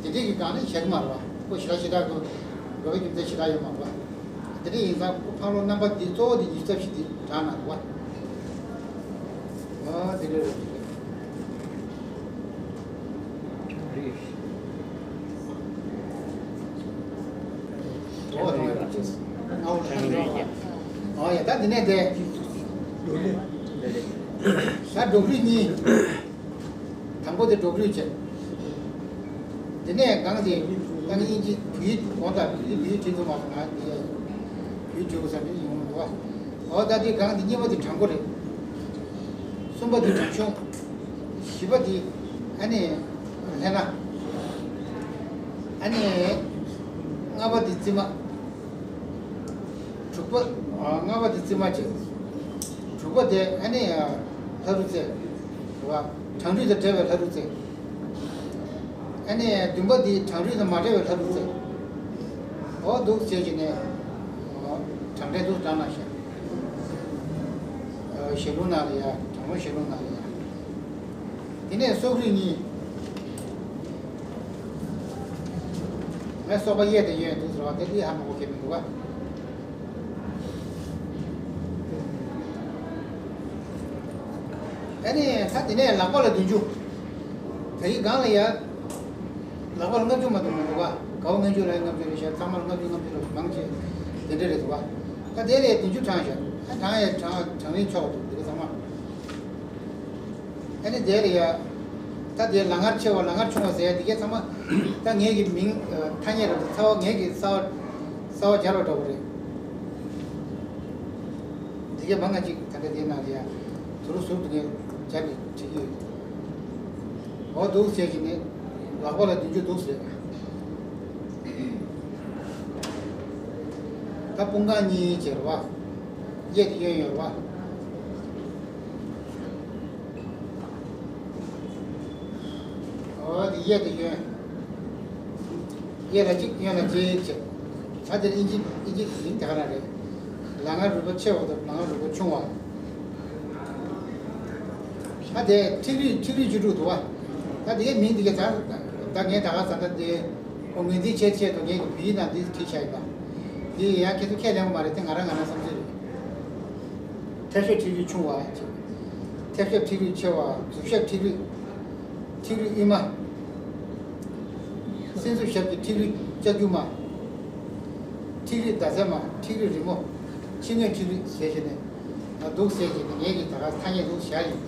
འདི་འདྲའི་གི་སྒང་ནས་བཞག་གི་མ་རེད་བ། ཁོ་ཞེ་དྲག་ཞེ་དྲག་གི་འགྲོ་བའི་རྒྱུ་མཚན་ཞེ་དྲག་ཡོད་མ་རེད་བ། དེ་འདྲ་ཡིན་ཙང་ཁོ་འཕང་ལོ་རྣམ་པ་འདི་གཙོ་བོ་འདི་ཉི་ཤུ་རྩ་བཞི་འདི་དྲངས་གནང་རེད་བ། ཨ་དེ་འདྲ་རེད། ཨོ་ཡ་ད་འདི་ནས་དེ་ད་འབྲོག་རུས་གཉིས། དང་པོ་དེ་འབྲོག་རུས་བྱས། དེ་ནས་སྒང་དེ་ད་ནི་དབྱིན་ཇི་བོད་ཡིག་དགོངས་དག་བོད་ཡིག་བོད་ཡིག་བྲིས་འདུག་མ་སོང་ང་དེ་བོད་ཡིག་བྲིས་དགོས་བསམ་གྱི་ཡོང་འདུག་འོ་ད་དེ་སྒང་དེ་གཉིས་པ་དེ་དྲང་པོ་རེད། གསུམ་པ་དེ་དྲང་གཞུང་། བཞི་པ་དེ་ཨ་ནི་ལྷ་ན། ཨ་ནི་ལྔ་པ་དེ་རྩིབ་མ། དྲུག་པ། ལྔ་པ་དེ་རྩིབ་མ་བྱས། དྲུག་པ་དེ་ཨ་ནི་ལྷ་རུ་རྩེ། རེད་བ། དྲང་རུས་དང་བྲལ་བའི་ལྷ་རུ་རྩེ། ཨ་ནི་བདུན་པ་དེ་དྲང་རུས་དང་མ་བྲལ་བའི་ལྷ་རུ་རྩེ། འོ་འདུག་བྱས་ཀྱི་ནས། དྲང་བྲལ་འདུག་དྲང་ན་ཤག་ཞལ་ལུང་ནང་ལ་ཡ་དྲང་ལུང་ཞལ་ལུང་ནང་ལ་ཡ། དེ་ནས་སྲོག་རུས་གཉིས། ངས་སོགས་པ་གཡས་དང་གཡོན་འདུག་ཟེར་བ་དེ་ལུས་ཧ་མ་གོ་མཁན་མི་འདུག་ག་ཨ་ནི་ད་དེ་ནས་ལག་པ་ལ་བདུན་ཅུ། ད་ཡི་སྒང་ལ་ཡ། ལག་པ་ལ་ལྔ་བཅུ་མ་གཏོགས་མི་འདུག་ག་གའུ་ལྔ་བཅུ་ལ་ལྔ་བཅུ་རེད་ཤག་ཚང་མ་ལ་ལྔ་བཅུ་ལྔ་བཅུ་ལ་མང་ཆེ་དེ་འདྲ་རེད་འདུག་ག་ད་དེ་ལས་བདུན་ཅུ་དྲངས་ཤག་ཨ་དྲངས་ཡ་དྲངས་དྲངས་རིན་ཆོག་འདུག་དེ་ག་ཚང་མ། ཨ་ནི་དེ་ལ་ཡ། ད་དེ་ལ་ངར་ཆེ་བ་ལ་ངར་ཆུང་བ་ཟེར་ཡ་དེ་གས་ཚང་མ། ད་ངེད་ཀྱི་མིང་ཐ་སྙད་རེད་འདུག་རྩ་བ་ངེད་ཀྱི་རྩ་བ་རྩ་བ་སྦྱར་བ་འདྲ་བོ་རེད། དེ་གས་མང་ང་ཅིག་ད་ལྟ་དེ་ནང་ལ་ཡ། དུ་རུ་ཟུར་དུ་ངས་སྦྱར་ནས་བྲིས་ཀྱི་ཡོད། འོ་འདུག་ཟེར་གྱི་ནི། ལག་པ་ལ་བདུན་ཅུ་འདུག་ཟེར། ད་དཔུང་རྐང་གཉིས་བྱས་རེད་བ། གཡས་དེ་གཡོན་ཡོད་རེད་བ། འོ་དེ་གཡས་དེ་གཡོན། གཡས་ལ་གཅིག་གཡོན་ལ་གཅིག་བྱས། ད་དེར་ཨིན་ཇི་ཨིན་ཇི་མིང་དེ་ག་རང་རེད། ལ་ང་རུས་པ་ཆེ་བ་དང་ལ་ང་རུས་པ་ཆུང་བ། ད་དེ་ཁྲིག་རུས་ཁྲིག་རུས་བཅུ་དྲུག་འདུག་བ། ད་དེ་གའི་མིང་དེ་གའི་ད་ད་ངས་ད་ག་ས་ད་དེ་ཁོ་ངོས་འཛིན་བྱེད་ཆེད་དུ་ངས་བོད་ཡིག་ནང་འདི་བྲིས་བཞག་ཡིན་པ། འདི་ཡང་ཁྱེད་ཚོ་ཁས་ལེན་པ་མ་རེད་དེ་ང་རང་ང་རང་བསམ་ཚུལ་རེད། ཐལ་ཞབས་ཁྲིག་རུས་ཆུང་བ། ཐལ་ཞབས་ཁྲིག་རུས་ཆེ་བ། མཛུབ་ཞབས་ཁྲིག་རུས། ཁྲིག་རུས་དབུས་མ། སྲིན་མཛུབ་ཞབས་ཀྱི་ཁྲིག་རུས་ལྕགས་རྒྱུ་མ། ཁྲིག་རུས་ཟླ་ཚེར་མ། ཁྲིག་རུས་རི་མོ། ཕྱི་ངོས་ཁྲིག་རུས་ཟེར་བྱས་ནས། ང་འདུག་ཟེར་གྱི་ངེད་ཀྱིས་ད་ག་ཐ་སྙད་འདུག་བཞག་ཡིན།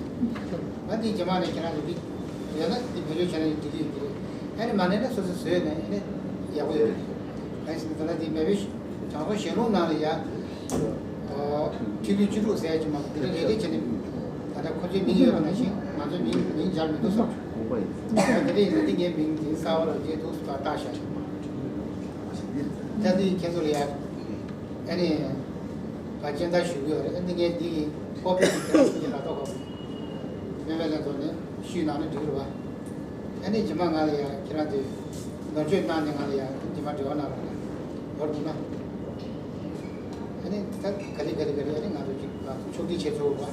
ང་འདི་རྗེས་མ་ནས་ཁྱེད་རང་ཚོ་འདི་ཡོད་ན་འདི་བེད་སྤྱོད་བྱས་ན་འགྲིག་གི་ཡོད་ཀྱི་རེད། ཨ་ནི་མ་ནས་ན་སོ་སོས་བཟོས་ནས་ཨ་ནི་ཡག་པོ་ཡོད་རེད། ཨ་ནི་ད་ལྟ་འདི་མེད་པའི་དྲང་སྲོང་ཞལ་ལུང་ནང་ལ་ཡ། ཁྲིག་རུས་བཅུ་དྲུག་ཟེར་ཡ་ཅིག་མ་གཏོགས་འདི་ལ་རེ་རེ་བྱས་ནས་ད་ལྟ་ཁོ་ཚོའི་མིང་ཡོད་པ་ནང་བཞིན་ང་ཚོའི་མིང་མིང་སྦྱར་མི་འདུག་བསམ་བྱུང་། ད་དེ་འདྲ་ཡིན་ན་འདི་ངའི་མིང་འདི་གསར་པ་ལ་འདི་འདུག་ཟེར་བ་བཏགས་བཞག་ད་འདི་ཁྱེད་ཚོ་ལ་ཡ། ཨ་ནི། བ་སྤྱན་བསྟར་ཞུ་གི་ཡོད་རེད། ཨ་ནི་ངས་འདི་ཡི་ཀོ་པི་ཞིག་ཁྱེད་རང་ཚོ་གི་ལག་ཐོག་ག་སྨན་པའི་ལྷན་ཚོགས་ནས་ཞུས་གནང་ན་འགྲིག་གི་རེད་བ། ཨ་ནི་རྗེས་མ་ང་ལ་ཡ་ཁྱེད་རང་ཚོས་ནོར་བཅོས་གནང་ནས་ང་ལ་ཡ་རྗེས་མ་འབྲེལ་བ་གནང་རོགས་གནང་། ལོར་འདུག་ན། ཨ་ནི་ད་ག་ལེ་ག་ལེ་ག་ལེ་ཨ་ནི་ང་ཚོ་ཅིག་ལ་ཕྱོགས་སྒྲིག་བྱེད་ཆོག་རེད་བ།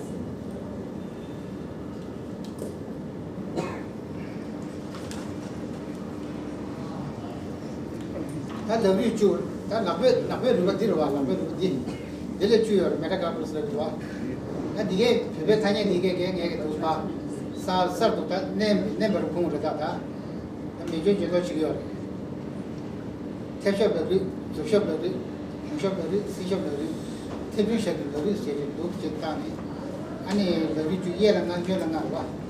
ད་ལག་རུས་བཅུ། ད་ལག་པའི་ལག་པའི་རུས་པ་འདི་རེད་བ། ལག་པའི་རུས་པ་འདི། འདི་ལས་བཅུ་ཡོད་རེད། མེ་ཊ་ཀར་པོ་སི་ལབ་ཀྱི་རེད་བ། ད་འདི་གའི་བོད་པའི་ཐ་སྙད་འདི་གའི་གའི་ངས་ཀྱི་འདུག་པ། ས་གསར་དུ་ད་མནན་མནན་པར་ཁུངས་རེད་ད་ད། ད་མེ་སྐྱོན་ཇེ་མཐོ་ཕྱིན་གྱི་ཡོད་རེད། མཐེབ་ཞབས་ལག་རུས། མཛུབ་ཞབས་ལག་རུས། གཞུ་ཞབས་ལག་རུས། སྲིན་ཞབས་ལག་རུས། མཐེབ་ཆུང་ཞབས་ཀྱི་ལག་རུས་ཟེར་གྱི་འདུག་ཅེས་བཏགས་ནས། ཨ་ནི་ལག་རུས་བཅུ་གཡས་ལ་ལྔ་གཡོན་ལ་ལྔ་རེད་བ།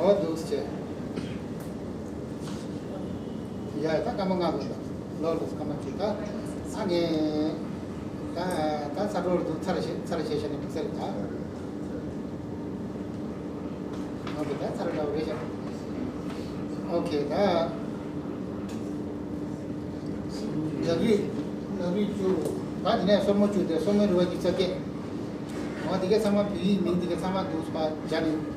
འོ་འདུག་ཟེར། ཡ་ད་སྐར་མ་ལྔ་འདུག་ད་ལོ་ལོ་སྐར་མ་གཅིག་ད་ཨ་ངས་ད་ད་ཚ་གྲོགས་འདུག་ཚར་བྱེད་ཚར་བྱེད་བྱས་ནས་འདུག་ཟེར་ད། ཨོ་ཁེ་ད་ཚར་འདྲ་བོ་རེད་ཤག་ཨོ་ཁེ་ད། ལག་རིས་ལག་རིས་བཅུ། ད་དེ་ནས་སོར་མོ་བཅུ་དེ་སོར་མོའི་རུས་པ་བཅུ་རྩ་བརྒྱད། འོ་དེ་གའི་ཚང་མ་བོད་ཡིག་མིང་དེ་གའི་ཚང་མ་འདུག་པ་སྦྱར་ནས།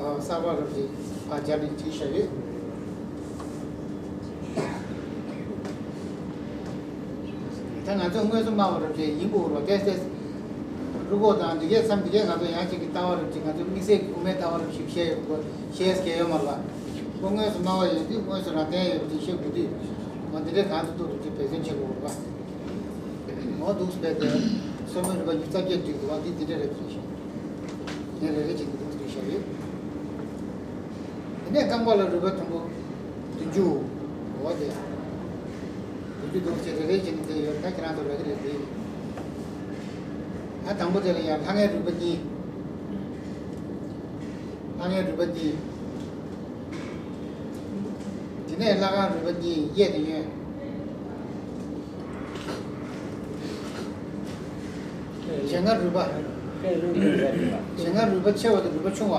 གསར་པ་རབ་ཅིག་ཕར་སྦྱར་ནས་བྲིས་བཞག་ཡོད། ད་ང་ཚོས་དངོས་སུ་སྨྲ་བ་རབ་ཅིག་ཡིན་དགོས་རོགས་ཏེ་ཏེ། རུ་ཁོག་དང་འདི་གའི་མཚམས་འདི་གའི་ང་ཚོ་ཡང་གཅིག་གི་ལྟ་བ་རབ་ཅིག་ང་ཚོ་དམིགས་བསལ་གྱི་དབུ་མའི་ལྟ་བ་རབ་ཞིག་བཤད་ཡོད་དགོས་བཤད་སྐལ་ཡོད་མ་རེད་པ། ཁོ་དངོས་སུ་སྨྲ་བ་ཡིན་དུས་དངོས་སུ་རང་བསྟན་ཡོད་པ་ཅིག་བཤད་དགོས་དུས། ང་འདི་འདྲའི་གང་དུ་ཐུག་རབ་ཅིག་འབད་བརྩོན་བྱེད་དགོས་རེད་པ། འོ་འདུག་སེ་བྱས་ཏེ། སོར་མོའི་རུས་པ་བཅུ་རྩ་བརྒྱད་བསྒྲིགས་འདུག་པ་འདི་འདི་འདྲ་རེད་ཟེར་ཞིང་། དེ་རེ་རེ་བྱས་ནས་འདུག་སེ་བསྒྲིགས་བཞག་ཡོད། དེ་ནས་རྐང་པ་ལ་རུས་པ་དུམ་བུ་བདུན་ཅུ། འོ་དེ། བདུན་ཅུ་འདུག་སེ་རེ་རེ་བྱས་ནས་དེ་ཡོད་ད་ཁྱེད་རང་ཚོ་རེ་གི་རེ་དེ། ད་དང་པོ་དེ་ལ་ཡང་ལྷ་ངའི་རུས་པ་གཉིས། ལྷ་ངའི་རུས་པ་གཉིས། དེ་ནས་ལྷ་ཁང་རུས་པ་གཉིས་གཡས་དང་གཡོན། བྱད་ང་རུས་པ། བྱད་ང་རུས་པ་ཆེ་བ་དང་རུས་པ་ཆུང་བ།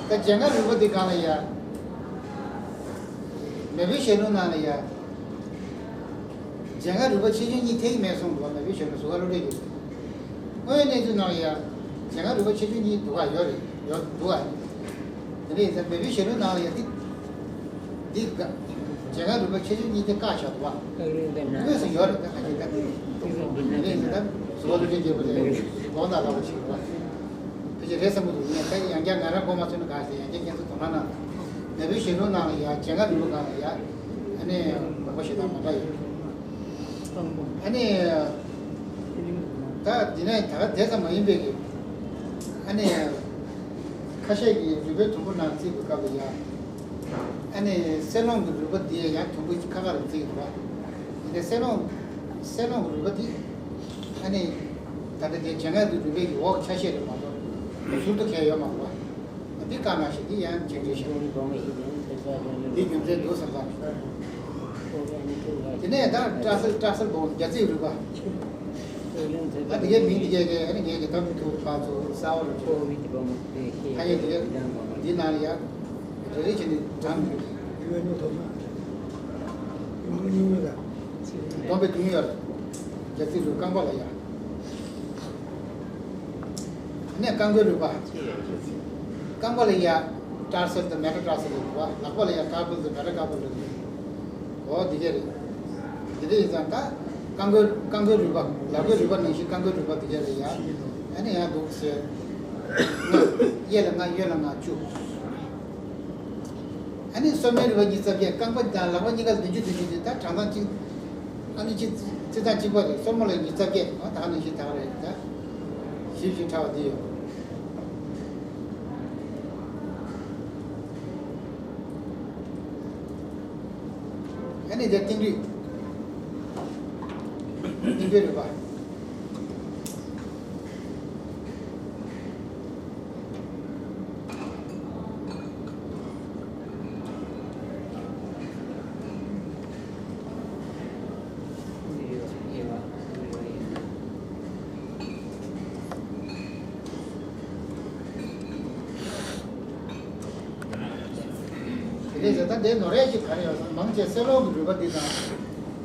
ད་བྱད་ང་རུས་པ་འདི་སྒང་ལ་ཡ། མེས་པོའི་ཞལ་ལུང་ནང་ལ་ཡ། བྱད་ང་རུས་པ་ཆེ་ཆུང་གཉིས་ཐེག་མེད་གསུངས་འདུག་པ། མེས་པོའི་ཞལ་ལུང་ཟུར་ཁ་སློབ་གྲྭའི་ཡོད། དངོས་ཡོད་གནས་ཚུལ་ནང་ལ་ཡ། བྱད་ང་རུས་པ་ཆེ་ཆུང་གཉིས་འདུག་ག་ཡོད་རེད་ཡོད་འདུག་ག་དེ་འདྲ་ཡིན་ཙང་མེས་པོའི་ཞལ་ལུང་ནང་ལ་ཡ་འདི། འདི་ག་བྱད་ང་རུས་པ་ཆེ་ཆུང་གཉིས་དེ་བཀག་བཞག་འདུག་པ། དངོས་སུ་ཡོད་རེད་ད་ག་ཅིག་ད་འདི། དེ་འདྲ་ཡིན་ཙང་ཟུར་ཁ་སློབ་གྲྭའི་རྒྱལ་པོ་དེ་དགོངས་དག་ལབ་པ་ཞིག་རེད་པ། ཕལ་ཆེར་རེད་བསམ་གྱི་འདུག་ངས་ད་ཡང་བསྐྱར་ང་རང་གོ་མ་ཚོད་ན་ག་ཞིག་ཡང་བསྐྱར་ཁྱེད་ཚོ་དོ་སྣང་གནང་། མེས་པོའི་ཞལ་ལུང་ནང་ལ་ཡ་བྱད་ང་རུས་པ་སྒང་ལ་ཡ། ཨ་ནི་དགོངས་པ་བཞེས་སྟངས་མ་འདྲ་ཡོད། ཨ་ནི། ད་འདི་ནས་ད་ག་དེ་ཙམ་མ་ཡིན་པའི་གི། ཨ་ནི། ཁ་ཤས་ཀྱིས་རུས་པའི་དུམ་བུ་ནང་བརྩིས་པའི་སྐབས་ལ་ཡ། ཨ་ནི་སེན་ལོང་གི་རུས་པ་འདི་ཡང་དུམ་བུ་ཁ་ཁ་ལ་བརྩིས་འདུག་པ། འདི་སེན་ལོང་། སེན་ལོང་གི་རུས་པ་འདི། ཨ་ནི། ད་ལྟ་འདི་བྱད་ང་གི་རུས་པའི་གི་འོག་ཆ་ཤས་རེད་མ་གཏོགས། ཟུར་དུ་གང་ཡང་ཡོད་མ་རེད་པ། འདི་བཀག་ན་ཞིག་འདི་ཡང་ཅིག་རེད་ཤག་འདི་རྒྱུ་མཚན་འདུག་བསམ་པ། དེ་ནས་ད་སྐྲ་སེར་སྐྲ་སེར་པོ་རྒྱ་རྩིས་རུས་པ། ད་འདི་གའི་མིང་འདི་གའི་གི་ཨ་ནི་ངས་ཀྱི་ཐབས་ཐུབ་ཕར་ཚུར་གསར་བ་རུ་ཐོག་ཐ་སྙད་འདི་གའི་འདི་ནང་ལ་ཡ། རེ་རེ་བྱས་ནས་འགྲམ་སྡོམ་པའི་དུས་ཡོད་རེད། རྒྱ་རྩིས་རུས་རྐང་པ་ལ་ཡ། ནས་རྐང་མགོའི་རུས་པ། རྐང་པ་ལ་ཡ་ཊར་སལ་དང་མེ་ཊ་ཊར་སལ་ཡོད་པ། ལག་པ་ལ་ཡ་ཀར་པལ་དང་མེ་ཊ་ཀར་པལ་ཡོད། འོ་འདི་གས་རེད། འདི་འདྲ་ཡིན་ཙང་ད་རྐང་མགོའི་རྐང་མགོའི་རུས་པ། ལག་པའི་རུས་པ་ནང་བཞིན་རྐང་མགོའི་རུས་པ་འདི་གས་རེད་ཡ། ཨ་ནི་ཡང་འདུག་ཟེར། ལྔ། གཡས་ལ་ལྔ་གཡོན་ལ་ལྔ་བཅུ། ཨ་ནི་སོར་མོའི་རུས་པ་ཉི་ཤུ་རྩ་བརྒྱད། རྐང་པ་དང་ལག་པ་གཉིས་ཀ་ལ་བདུན་ཅུ་བདུན་ཅུ་དེ་ད་གྲངས་ཐང་གཅིག་ཨ་ནི་གཅིག་རྩི་སྟངས་གཅིག་པ་རེད། སོར་མོ་ལ་ཉི་ཤུ་རྩ་བརྒྱད། ཨ་ད་ག་ནང་བཞིན་ད་ག་རེད་ད། ཞིབ་ཞིབ་ཕྲ་བ་འདི་ཡོད། ཨ་ནི་དེ་རྟིང་རུས། རྟིང་རུས་རུས་པ། དེ་ནས་ད་ལྟའི་ནོར་རས་ཀྱི་ག་རེ་ཡོད་ཟེར་ན། མང་ཆེ་སེན་ལོང་གི་རུས་པ་འདི་དང་།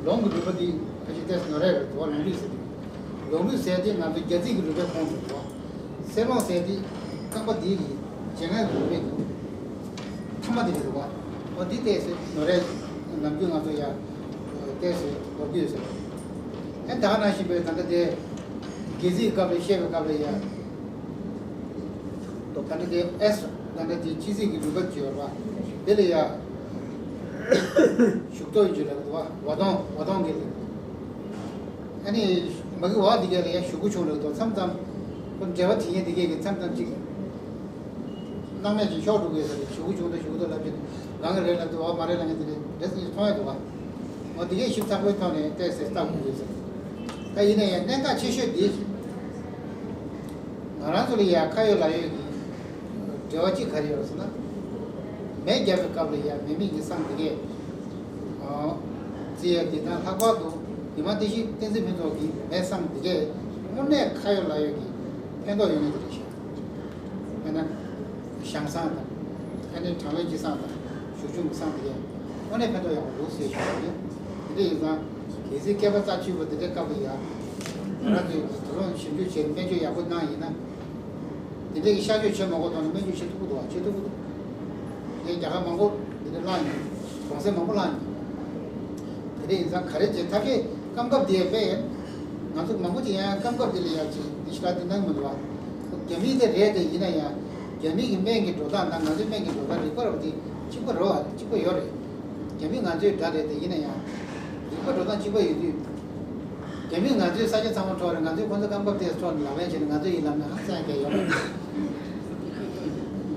ལོང་གི་རུས་པ་འདི་ཕལ་ཆེར་ཏོག་ཙམ་ནོར་རས་རེད་འདུག་པ། ལོང་རུས་ཟེར་དུས། ལོང་རུས་ཟེར་དེ་ང་ཚོ་རྒྱ་རྩིས་ཀྱི་རུས་པའི་ཁོངས་སུ་འདུག་པ། སེན་ལོང་ཟེར་དེ་རྐང་པ་འདི་གི་བྱད་ང་གི་རུས་པའི་མཐའ་མ་དེ་རེད་འདུག་པ། འོ་འདི་ཏོག་ཙམ་ནོར་རས་ནམ་རྒྱུན་ང་ཚོ་ཡ་ཏོག་ཙམ་ནོར་གྱི་ཡོད་ཟེར། ཨ་ད་ག་ནང་བཞིན་པའི་ད་ལྟ་དེ་སྒལ་ཚིགས་སྐབས་ལ་བཤད་པའི་སྐབས་ལ་ཡ། ད་ནི་དེ་ཨེས། ད་ནི་དེ་ཕྱི་ཚིགས་ཀྱི་རུས་པ་ཅིག་ཡོད་པ། དེ་ལ་ཡ། གཞུག་ཏོ་ཡིན་ཅིག་ལབ་འདུག་པ། འོ་དོང་། འོ་དོང་གི་ལུགས། ཨ་ནི་མ་གི་འོག་འདི་གས་ལ་ཡ་གཞུག་གུ་ཆུང་ལབ་འདུག་མཚམས་མཚམས། ཁོ་འགྲེལ་པ་དེ་ཉིད་འདི་གས་ཀྱི་མཚམས་མཚམས་ཅིག་སྣང་མེད་ཅིག་ཤོར་འགྲོ་གི་ཡོད་ས་རེད། གཞུག་གུ་ཆུང་དང་གཞུག་གུ་ཏོ་ལབ་ཀྱི་འདུག་ལབ་ཀྱི་རེད་ལབ་ཀྱི་འདུག་འོ་མ་རེད་ལབ་ཀྱི་འདི་རེད། འདྲ་ཟེར་མཐོང་ཡ་འདུག་པ། འོ་འདི་གས་ཞིབ་ཚགས་པོའི་ཐོག་ནས་ཏོག་ཙམ་ལྟ་དགོས་ཀྱི་ཡོད་ས་རེད། ད་ཡིན་ན་ཡང་གནད་འགག་ཆེ་ཤོས་འདི། ང་རང་ཚོ་ལ་ཡ་ཁ་ཡོད་ལག་ཡོད་ཀྱི། འབྲེལ་བ་གཅིག་ག་རེ་ཡོད་ཟེར་ན། མེ་བརྒྱབ་པའི་སྐབས་ལ་ཡང་མེ་མེད་ཀྱི་བསང་དེ་གས། ཨོ། བརྩི་ཡས་དེ་དང་ལྷག་པར་དུ་ཉི་མ་བསྟན་འཛིན་བསྟན་འཛིན་ཕུན་ཚོགས་ཀྱིས་མེ་བསང་དེ་གས་དངོས་གནས་ཁ་ཡོད་ལག་ཡོད་ཀྱི་ཕན་ཐོགས་ཡོད་ངེས་ཀྱི་རེད་ཤག་དཔེར་ན། ཞང་བསང་དང་། ཨ་ནི་གྲང་བའི་གཅིན་བསང་དང་གཞུ་ཆུང་གི་བསང་དེ་གས་དངོས་གནས་ཕན་ཐོགས་ཡག་པོ་འདུག་ཟེར་ཞུ་བ་ཡིན། དེ་འདྲ་ཡིན་ཙང་གལ་སྲིད་སྐལ་པ་རྩ་ཆེན་པོ་དེ་འདྲའི་སྐབས་ལ་ཡང་ང་རང་ཚོས་དུ་རུང་ཞིབ་འཇུག་བྱས་སྨན་བཅོས་ཡག་པོ་གནང་ཡིན་ན། དེ་འདྲའི་གི་གཤག་བཅོས་བྱེད་མ་དགོས་ཐོག་ནས་སྨན་བཅོས་བྱེད་ཐུབ་ཀྱི་འདུག་བ། བྱེད་ཐུབ་ཀྱི་འདུག་ངས་རྒྱ་གར་མང་པོ་དེ་འདྲ་བླངས་ཡིན། གྲོང་གསེབ་མང་པོ་བླངས་ཡིན། དེ་འདྲ་ཡིན་ཙང་ག་རེ་བྱེད་ཐབས་ཤེས་སྐབས་སྐབས་དེ་དཔེ་ཡིན། ང་ཚོ་མང་པོ་ཅིག་ཡང་སྐབས་སྐབས་དེ་ལ་ཡང་ཅིག་དེ་ཞིག་ལ་དེ་གནང་མི་འདུག་བ། རྒྱ་མི་དེ་རེད་དེ་ཡིན་ན་ཡང་རྒྱ་མི་གི་སྨན་གྱི་འགྲོ་སྟངས་དང་ང་ཚོའི་སྨན་གྱི་འགྲོ་སྟངས་རིག་པ་རེད་པ། དེ་གཅིག་པ་རེད་བ། གཅིག་པ་ཡོད་རེད། རྒྱ་མི་ང་ཚོའི་དགྲ་རེད་དེ་ཡིན་ན་ཡང་རིག་པ་འགྲོ་སྟངས་གཅིག་པ་ཡོད་དུས། རྒྱ་མིས་ང་ཚོའི་ས་ཆ་ཚང་མ་འཕྲོག་རེད། ང་ཚོས་ཁོ་ཚོ་རྐང་པ་དེ་འཕྲོག་ནས་ལག་ལེན་བྱས་ནས་ང་ཚོ་ཡི་ལབ་ནས་ཧང་སང་གས་ཡོད་རེད།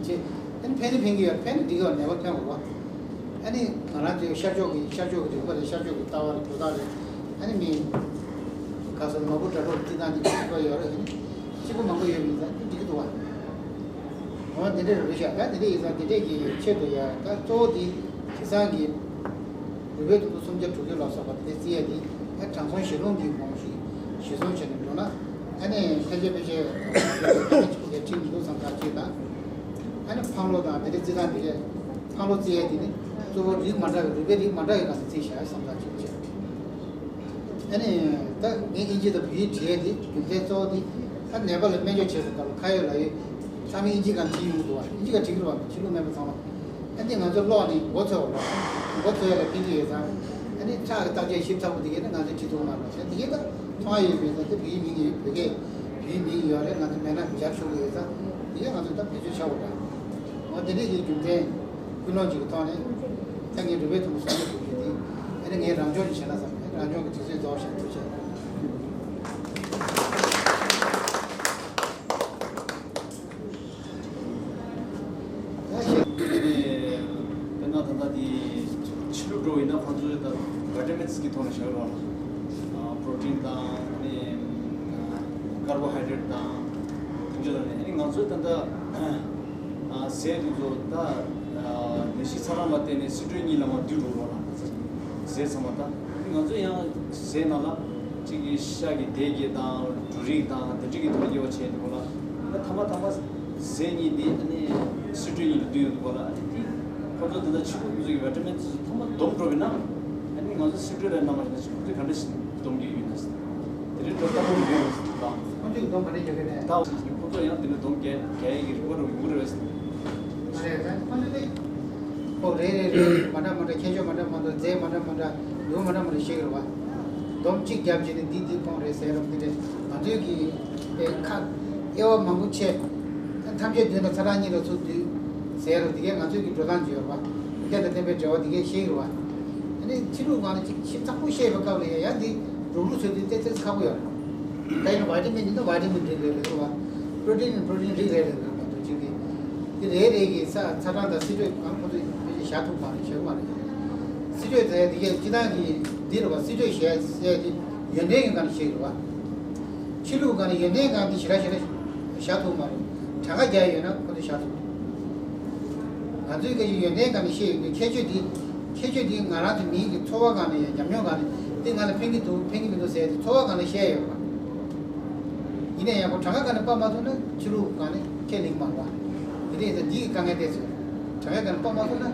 ཅེས། ཨ་ནི་ཕན་ནི་ཕན་གྱི་ཡོད། ཕན་ནི་འགྲིག་ཡོད། ནད་པ་ཕན་དགོས་པ། ཨ་ནི་ང་རང་ཚོའི་ཤར་ཕྱོགས་ཀྱི་ཤར་ཕྱོགས་ཀྱི་རིག་པ་རེད། ཤར་ཕྱོགས་ཀྱི་ལྟ་བ་རེད། གྲུབ་རྟགས་རེད། ཨ་ནི་མི་ག་ཚོད་མང་པོ་དྲ་གྲོགས་བརྩི་སྟངས་དེ་གཅིག་པ་ཡོད་རེད། ཨ་ནི་གཅིག་པ་མང་པོ་ཡོད་མིན་ཙང་འགྲིག་གི་འདུག་བ། འོ་དེ་འདྲ་རེད་ཤག་ད་དེ་འདྲ་ཡིན་ཙང་དེ་འདྲས་ཀྱི་ཆེད་དུ་ཡ་ད་གཙོ་བོ་དེ་དེང་སང་གི་རུས་པའི་དུམ་བུ་སུམ་བརྒྱ་དྲུག་ཅུ་ལ་སོགས་པ་དེ་འདྲ་བརྩི་ཡ་དེ་ད་དྲང་སྲོང་ཞི་ལུང་གི་དགོངས་གཞི་གཞི་བཟུང་བྱས་ནས་འགྲོ་ན། ཨ་ནི་ཕལ་ཆེར་ཕལ་ཆེར་ཁྲིམས་འདུག་བསམ་ཐག་གཅོད་དང་། ཨ་ནི་འཕང་ལོ་དང་དེ་འདྲ་བརྩི་སྟངས་དེ་གས། འཕང་ལོ་བརྩི་ཡ་དེ་ནི་གཙོ་བོ་རིགས་མ་འདྲ་བའི་རུས་པའི་རིགས་མ་འདྲ་བའི་སྒང་ནས་བརྩི་བཞག་བསམ་ཐག་གཅོད་བྱས། ཨ་ནི་ད་ངས་ཨིན་ཇི་དང་བོད་ཡིག་བྲིས་ཡས་དེ་རྒྱུ་མཚན་གཙོ་བོ་དེ། ད་ནད་པ་ལ་སྨན་བཅོས་བྱེད་པའི་སྐབས་ལ་ཁ་ཡོད་ལག་ཡོད་ཚང་མས་ཨིན་ཇི་སྒང་བྲིས་ཡོང་གི་འདུག་བ། ཨིན་ཇི་སྒང་བྲིས་ཀྱི་རེད་བ། ཕྱི་ལུགས་སྨན་པ་ཚང་མ། ཨ་ནི་ང་ཚོ་ཀློག་ནས་མགོ་ཚོས་པ་ལ། མགོ་ཚོས་ཡས་ལ་ཕན་གྱི་ཡོད་ཙང་། ཨ་ནི་ཁྲག་གི་བརྟག་དཔྱད་ཞིབ་ཚགས་པོ་དེ་གས་ནི་ང་ཚོས་བྲིས་ཐུབ་མ་རེད་བ། དེ་གས་ད་མཐོང་ཡ་ཡོད་མེད་ཙང་དེ་བོད་ཡིག་མིང་ཡོད། བོད་སྐད་བོད་ཡིག་མིང་ཡོད་རེད། ང་ཚོ་མེད་ན་སྦྱར་ཆོག་གི་ཡོད་ཙང་དེ་གས་ང་ཚོས་ད་བེད་སྤྱོད་བྱ་དགོས་རེད། འོ་དེ་འདྲས་ཀྱི་རྒྱུ་མཚན། ཀུན་སློང་གཅིག་གི་ཐོག་ནས་ད་ངས་རུས་པའི་ཐུམ་སུམ་ཅུ་དྲུག་ཅུ་དེ་ཨ་ནི་ངས་རང་སྦྱོང་ཅིག་བྱས་ན་བསམ་ནས་རང་སྦྱོང་གི་དུས་ཚོད་རྫོགས་ཤག་ཐུགས་རྗེ་ཆེ། ད་ཞེས་དེ་ནས་དཔེར་ན་ད་ལྟ་དེ་ཕྱི་ལུགས་འགྲོ་བ་ཡིན་ན་ཁོང་ཚོས་ད་བི་ཊ་མིན་སི་གི་ཐོག་ནས་བཞག་རོགས། པྲོ་ཊིན་དང་ཨ་ནི་ཀར་བོ་ཧའི་ཌེ་རེ་ཊི་དང་དེ་ཚོ་དང་ནས་ཨ་ནི་ང་ཚོས་ད་ལྟ། ཟས་དེ་ཚོ་ད་ནད་གཞི་ཚ་གྲང་ལ་བརྟེན་ནས་སི་ཊྲོལ་གཉིས་ལ་མར་བསྡུས་འགྲོ་རོགས་ལ། ཟས་ཚང་མ་ད་ང་ཚོ་ཡང་ཟས་ནང་ལ་གཅིག་གི་ཤ་གི་འདས་རྒྱས་དང་འབྲུ་རིགས་དང་དེ་འདྲ་གི་ཐོག་སྐྱེ་བ་བྱས་འདུག་གོ་ལ། ད་ཐ་མ་ཐ་མ་ཟས་གཉིས་འདི་ཨ་ནི་སི་ཊྲོལ་གཉིས་ལ་བསྡུས་ཡོང་འདུག་གོ་ལ། ཨ་ནི་དེ་ཁོ་ཚོ་ད་ལྟ་ཕྱི་ལུགས་ཚོ་གི་བི་ཊ་མིན་ཚོ་ཐ་མ་སྡོམ་འགྲོ་བས་ན་ཨ་ནི་ང་ཚོ་སི་ཊྲོལ་ལ་གནང་བ་ཡིན་ན་ཁོ་ཚོས་ག་འདྲ་ཞིག་སྡོམ་གྱི་ཡོད་ན། དེ་རིང་འགྲོ་ལྟ་བུ་ཡོད་རེད་ད། ཁོང་ཚོས་སྡོམ་ག་འདྲ་རྒྱག་གི་རེད། ད་ཁོང་ཚོ་ཡང་དེ་འདྲ་སྡོམ་རྒྱག་རྒྱག་ཡག་གི་རིགས་པ་རུ་ཡོང་གི་རེད་བས། མ་རེད་ད། ཁོང་ཚོ་དེ་ཁོ་རེ་རེ་རེ་མ་འདྲ་མ་འདྲ། ཁྱད་ཆོས་མ་འདྲ་མ་འདྲ། རྫས་མ་འདྲ་མ་འདྲ། ལུགས་མ་འདྲ་མ་འདྲ་ཤེས་གི་རེད་བ། སྡོམ་གཅིག་བརྒྱབ་བྱས་ནས་འདི་འདི་ཁོང་རེད་ཟེར་རོགས་འདི་རེད། ང་ཚོའི་གི་དེ་ཁ་དབྱེ་བ་མང་པོ་ཕྱེ། ཐམས་ཅད་བསྡུས་ན་ཚ་གྲང་གཉིས་ལ་ཚུར་བསྡུས་ཟེར་རོགས། འདི་གས་ང་ཚོའི་གི་འགྲོ་སྟངས་ཅིག་ཡོད་རེད་བ། རྟེན་དང་བརྟེན་པའི་འབྲེལ་བ་འདི་གས་ཤེས་གི་རེད་བ། ཨ་ནི་ཕྱི་ལུགས་སྒང་ལ་ཅིག་ཞིབ་ཚགས་པོ་བཤད་པའི་སྐབས་ལ་ཡང་ཡང་འདི་རུག་རུག་བཟོས་དུས་ཏོག་ཙམ་ཁག་པོ་ཡོད་རེད། ད་ཡིན་ན་བི་ཊ་མིན་ཡིན་ན་བི་ཊ་མིན་རིགས་རེ་རེ་རེད་བ། པྲོ་ཊིན་ཡིན་པྲོ་ཊིན་རིགས་རེ་རེ་རེད་བ། དུ་ཅིག་གི་འདི་རེ་རེ་གི་ཚ་ཚ་གྲང་དང་སི་ཊྲོལ་གང་ཁོ་ཚོས་ཕལ་ཆེར་བཞག་ཐུབ་མ་རེད། བཞག་གི་མ་རེད། སི་ཊྲོལ་ཟེར་ཡ་འདི་གས་སྤྱི་བཏང་གི་འདི་རེད་བ། སི་ཊྲོལ་ཟེར་ཡ་འདི་ཡོན་ཏན་གྱི་སྒང་ནས་བཤད་ཀྱི་རེད་བ། ཕྱི་ལུགས་སྒང་ནས་ཡོན་ཏན་སྒང་འདི་ཞེ་དྲག་ཞེ་དྲག་བཞག་ཐུབ་མ་རེད། གྲངས་ཀ་རྒྱག་ཡོད་ན་ཁོ་ཚོས་བཞག་ཐུབ། ང་ཚོའི་སྐད་ཆ་ཡོན་ཏན་སྒང་ནས་བཤད་ཡོང་དུས་ཁྱད་ཆོས་འདི། ཁྱད་ཆོས་འདི་ང་རང་ཚོ་མིའི་གི་ཚོར་བ་སྒང་ནས་ཡང་ཉམས་མྱོང་སྒང་ནས་འདི་ང་ལ་ཕན་གྱི་འདུག་ཕན་གྱི་མི་འདུག་ཟེར་ཏེ་ཚོར་བ་སྒང་ནས་བཤད་ཡོད་པ། ཡིན་ན་ཡང་ཁོ་གྲངས་ཀ་སྒང་ནས་དཔག་མ་ཐུབ་ན་ཕྱི་ལུགས་སྒང་ནས་ཁས་ལེན་མ་རེད་བ། དེ་འདྲ་ཡིན་ཙང་འདི་གི་དཀའ་ངལ་འདི་ཚོ་གྲངས་ཀ་སྒང་ནས་དཔག་མ་ཐུབ་ན་